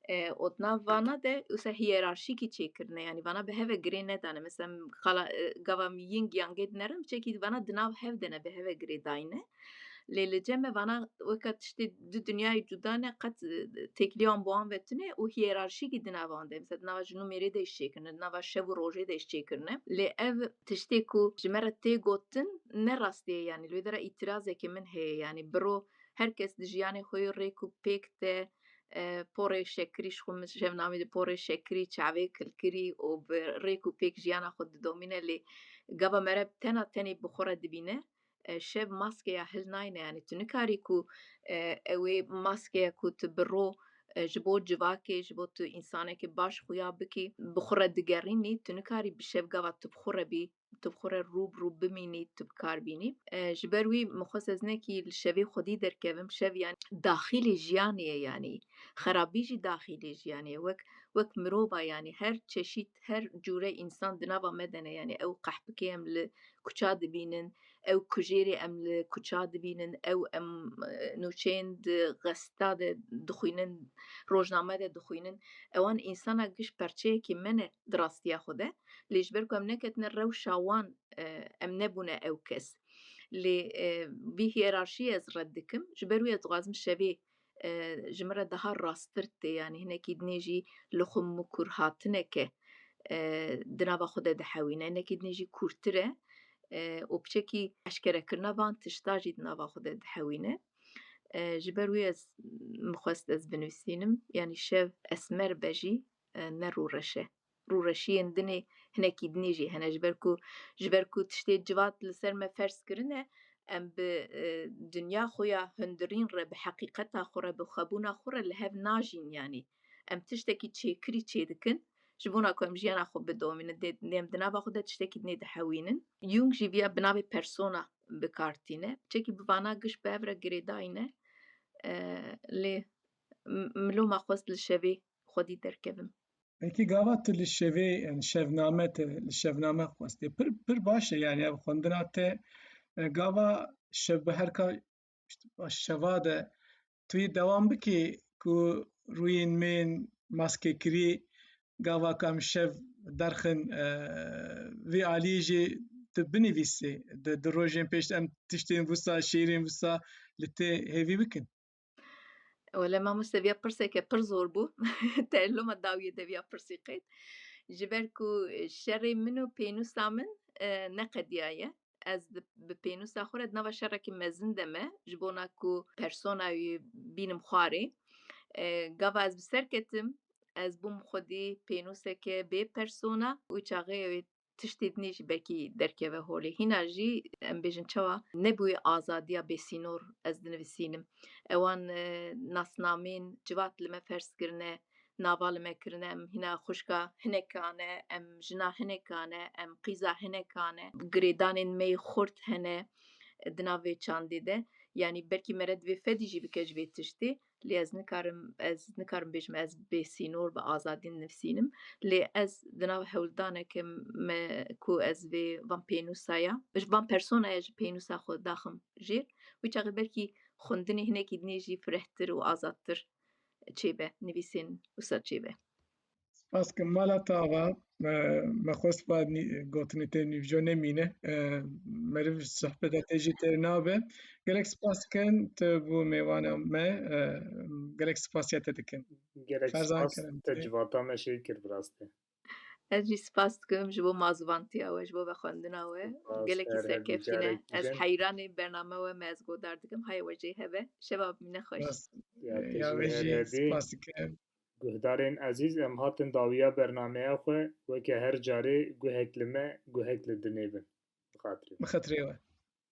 E, û di nav vana de wisa hiyerarşîkî çêkirine, yanî vana bi heve girê nedane. Mesela qala, e, gava min ying yangê dinerin, piçekî vana di nav hev de ne bi heve girê dayine. Lê li cem me vana weka tiştê du dinyayê cuda ne, qet, e, têkiliya wan bi wan ve tune û hiyerarşîkî di nava wan de. Mesela di nava jin û mêrê de jî çêkirine, di nava şev û rojê de jî çêkirine. Lê ev tiştê ku ji me re tê gotin ne rastî ye, yanî li wê dera îtirazekê min heye, yanî bi ro her kes di jiyanê xwe yê rêk û pêk de, e, porê şekirî, ji xwe min Şevnamê di porê şekirî, çavê kilkirî û bi rêk û pêk jiyana xwe didomîne, lê gava me re tena tenê bi xwe re dibîne. E, şev maskeya hilnayne, yanî tu nikarî ku, e, ew ê maskeya ku tu bi ro, e, ji bo civakê, ji bo tu însanekî baş xuya bikî, bi xwe re digerînî, tu nikarî bi şev gava tu bi xwe re bî, tu bi xwe re rû bi rû bimînî, tu bi kar bînî. E, ji ber wî min xwest ez hinekî li şevê xwedî derkevim, şev yanî daxîlê jiyanê ye, yanî xerabî jî daxîlê jiyanê ye. Wek, wek mirova, yanî her çeşît, her cûre însan di nava me de ne, yanî ew qehpikê em li kuça dibînin, ew kujêrê em li kuça dibînin, ew em, e, nûçeyên di gazeta de dixwînin, rojname de dixwînin, ewan însana giş perçeyekî me ne di rastiya xwe de. Lê ji ber ku em neketine rewşa wan, e, em nebûne ew kes. Lê, e, vî hiyerarşiyê ez red dikim. Ji ber wî ez dixwazim şevê, e, ji min re daha rasttir tê, yanî hinekî dinê jî li xwe mikur hatineke, e, di nava xwe de dihewîne. Hinekî dinê jî kûrtir e, e, û piçekî eşkerekirina van tişta jî di nava xwe de dihewîne. E, ji ber wî ez, min xwest ez binivîsînim, yanî şev esmer be jî, e, ne rûreş e. rûreşiyên dinê hinekî dinê jî hene, ji ber ku, ji ber ku tiştê civat li ser me ferz kirine, em bi, e, dinya xwe ya hundirîn re, bi heqîqeta xwe re, bi xwebûna xwe re li hev najîn, yanî em tiştekî çêkirî çêdikin, ji bona ku em jiyana xwe bidomînin, dê, dê em di nava xwe de tiştekî dinê dihewînin. Jung jî viya bi navê persona bi kar tîne. Çekî bi vana giş bi hev re girêdayî ne, e, lê m-, min loma xwest li şevê xwedî derkevim. Belkî gava tu li şevê, yani şevname te, li şevname xwestê. Pir, pir baş e, yani ev xwendina te, e, gava şev bi her ka, işte, şeva de tu yê dewam bikî ku rûyên me yên maskekirî gava ku em şev derxin, e, vê aliyê jî tu binivîsî. Di, di rojên pêş em tiştên wisa, şêrên wisa li te hêvî bikin. Wele mamoste, viya pirseke pir zor bû. Te loma dawiyê de viya pirsî qeyt. Ji ber ku şerê min û pênûsa min, e, neqediyaye. Ez di, bi pênûsa xwe re di nava şerekî mezin de me, ji bona ku persona wî bînim xwarê. E, gava ez bi ser ketim, ez bûm xwedî pênûseke bê persona. Wî çaxê ew ê tiştê dinê jî belkî derkeve holê. Hîna jî em bêjin çawa nebûye azadiya bêsînor ez dinivîsînim. Ewan, e, nasnamên civat li me ferz kirine, nava li me kirine, em hîna xwişka hinekane, em jina hinekane, em qîza hinekane, girêdanên me yê xurt hene di nav vê çandê de. Yanî belkî me re divê fedî jî bike ji vê tiştê. Lê ez nikarim, ez nikarim bêjim ez bê sînor, bi azadî nivîsînim. Lê ez di nav hewldaneke me ku ez vê van pênûsaya, ji van personaya ji pênûsa xwe daxim jêr, wî çaxê belkî xwendinê hinekî dinê jî firehtir û azadtir çêbe, nivîsên wisa çêbe. Spas kim mala te ava, me, me xwest va nî-, gotinê te nîvco nemîne. E, meriv sohbeta te jî têr nabe. Gelek spas dikin tu bû mêvana me. E, gelek spasiya te dikin. Gelek Ferzan spas, kerem te te. Civata me şêr kir bi rastî. Ez jî spas dikim ji bo mazûvantiya we, ji bo vexwendina we. Spas, Gelekî her hebî serkeftin e. carek Ez din. heyranê bername we me ez godar dikim. Haye we jê hebe. Şeva bimîne xweş. Spas. Ya te Ya jî we her jî hebî. spas dikim. Guhdarên ezîz, em hatin dawiya bernameya xwe, weke her carê guhek li me, guhek li dinê bin. Bi xatirê we. Bi xatirê we.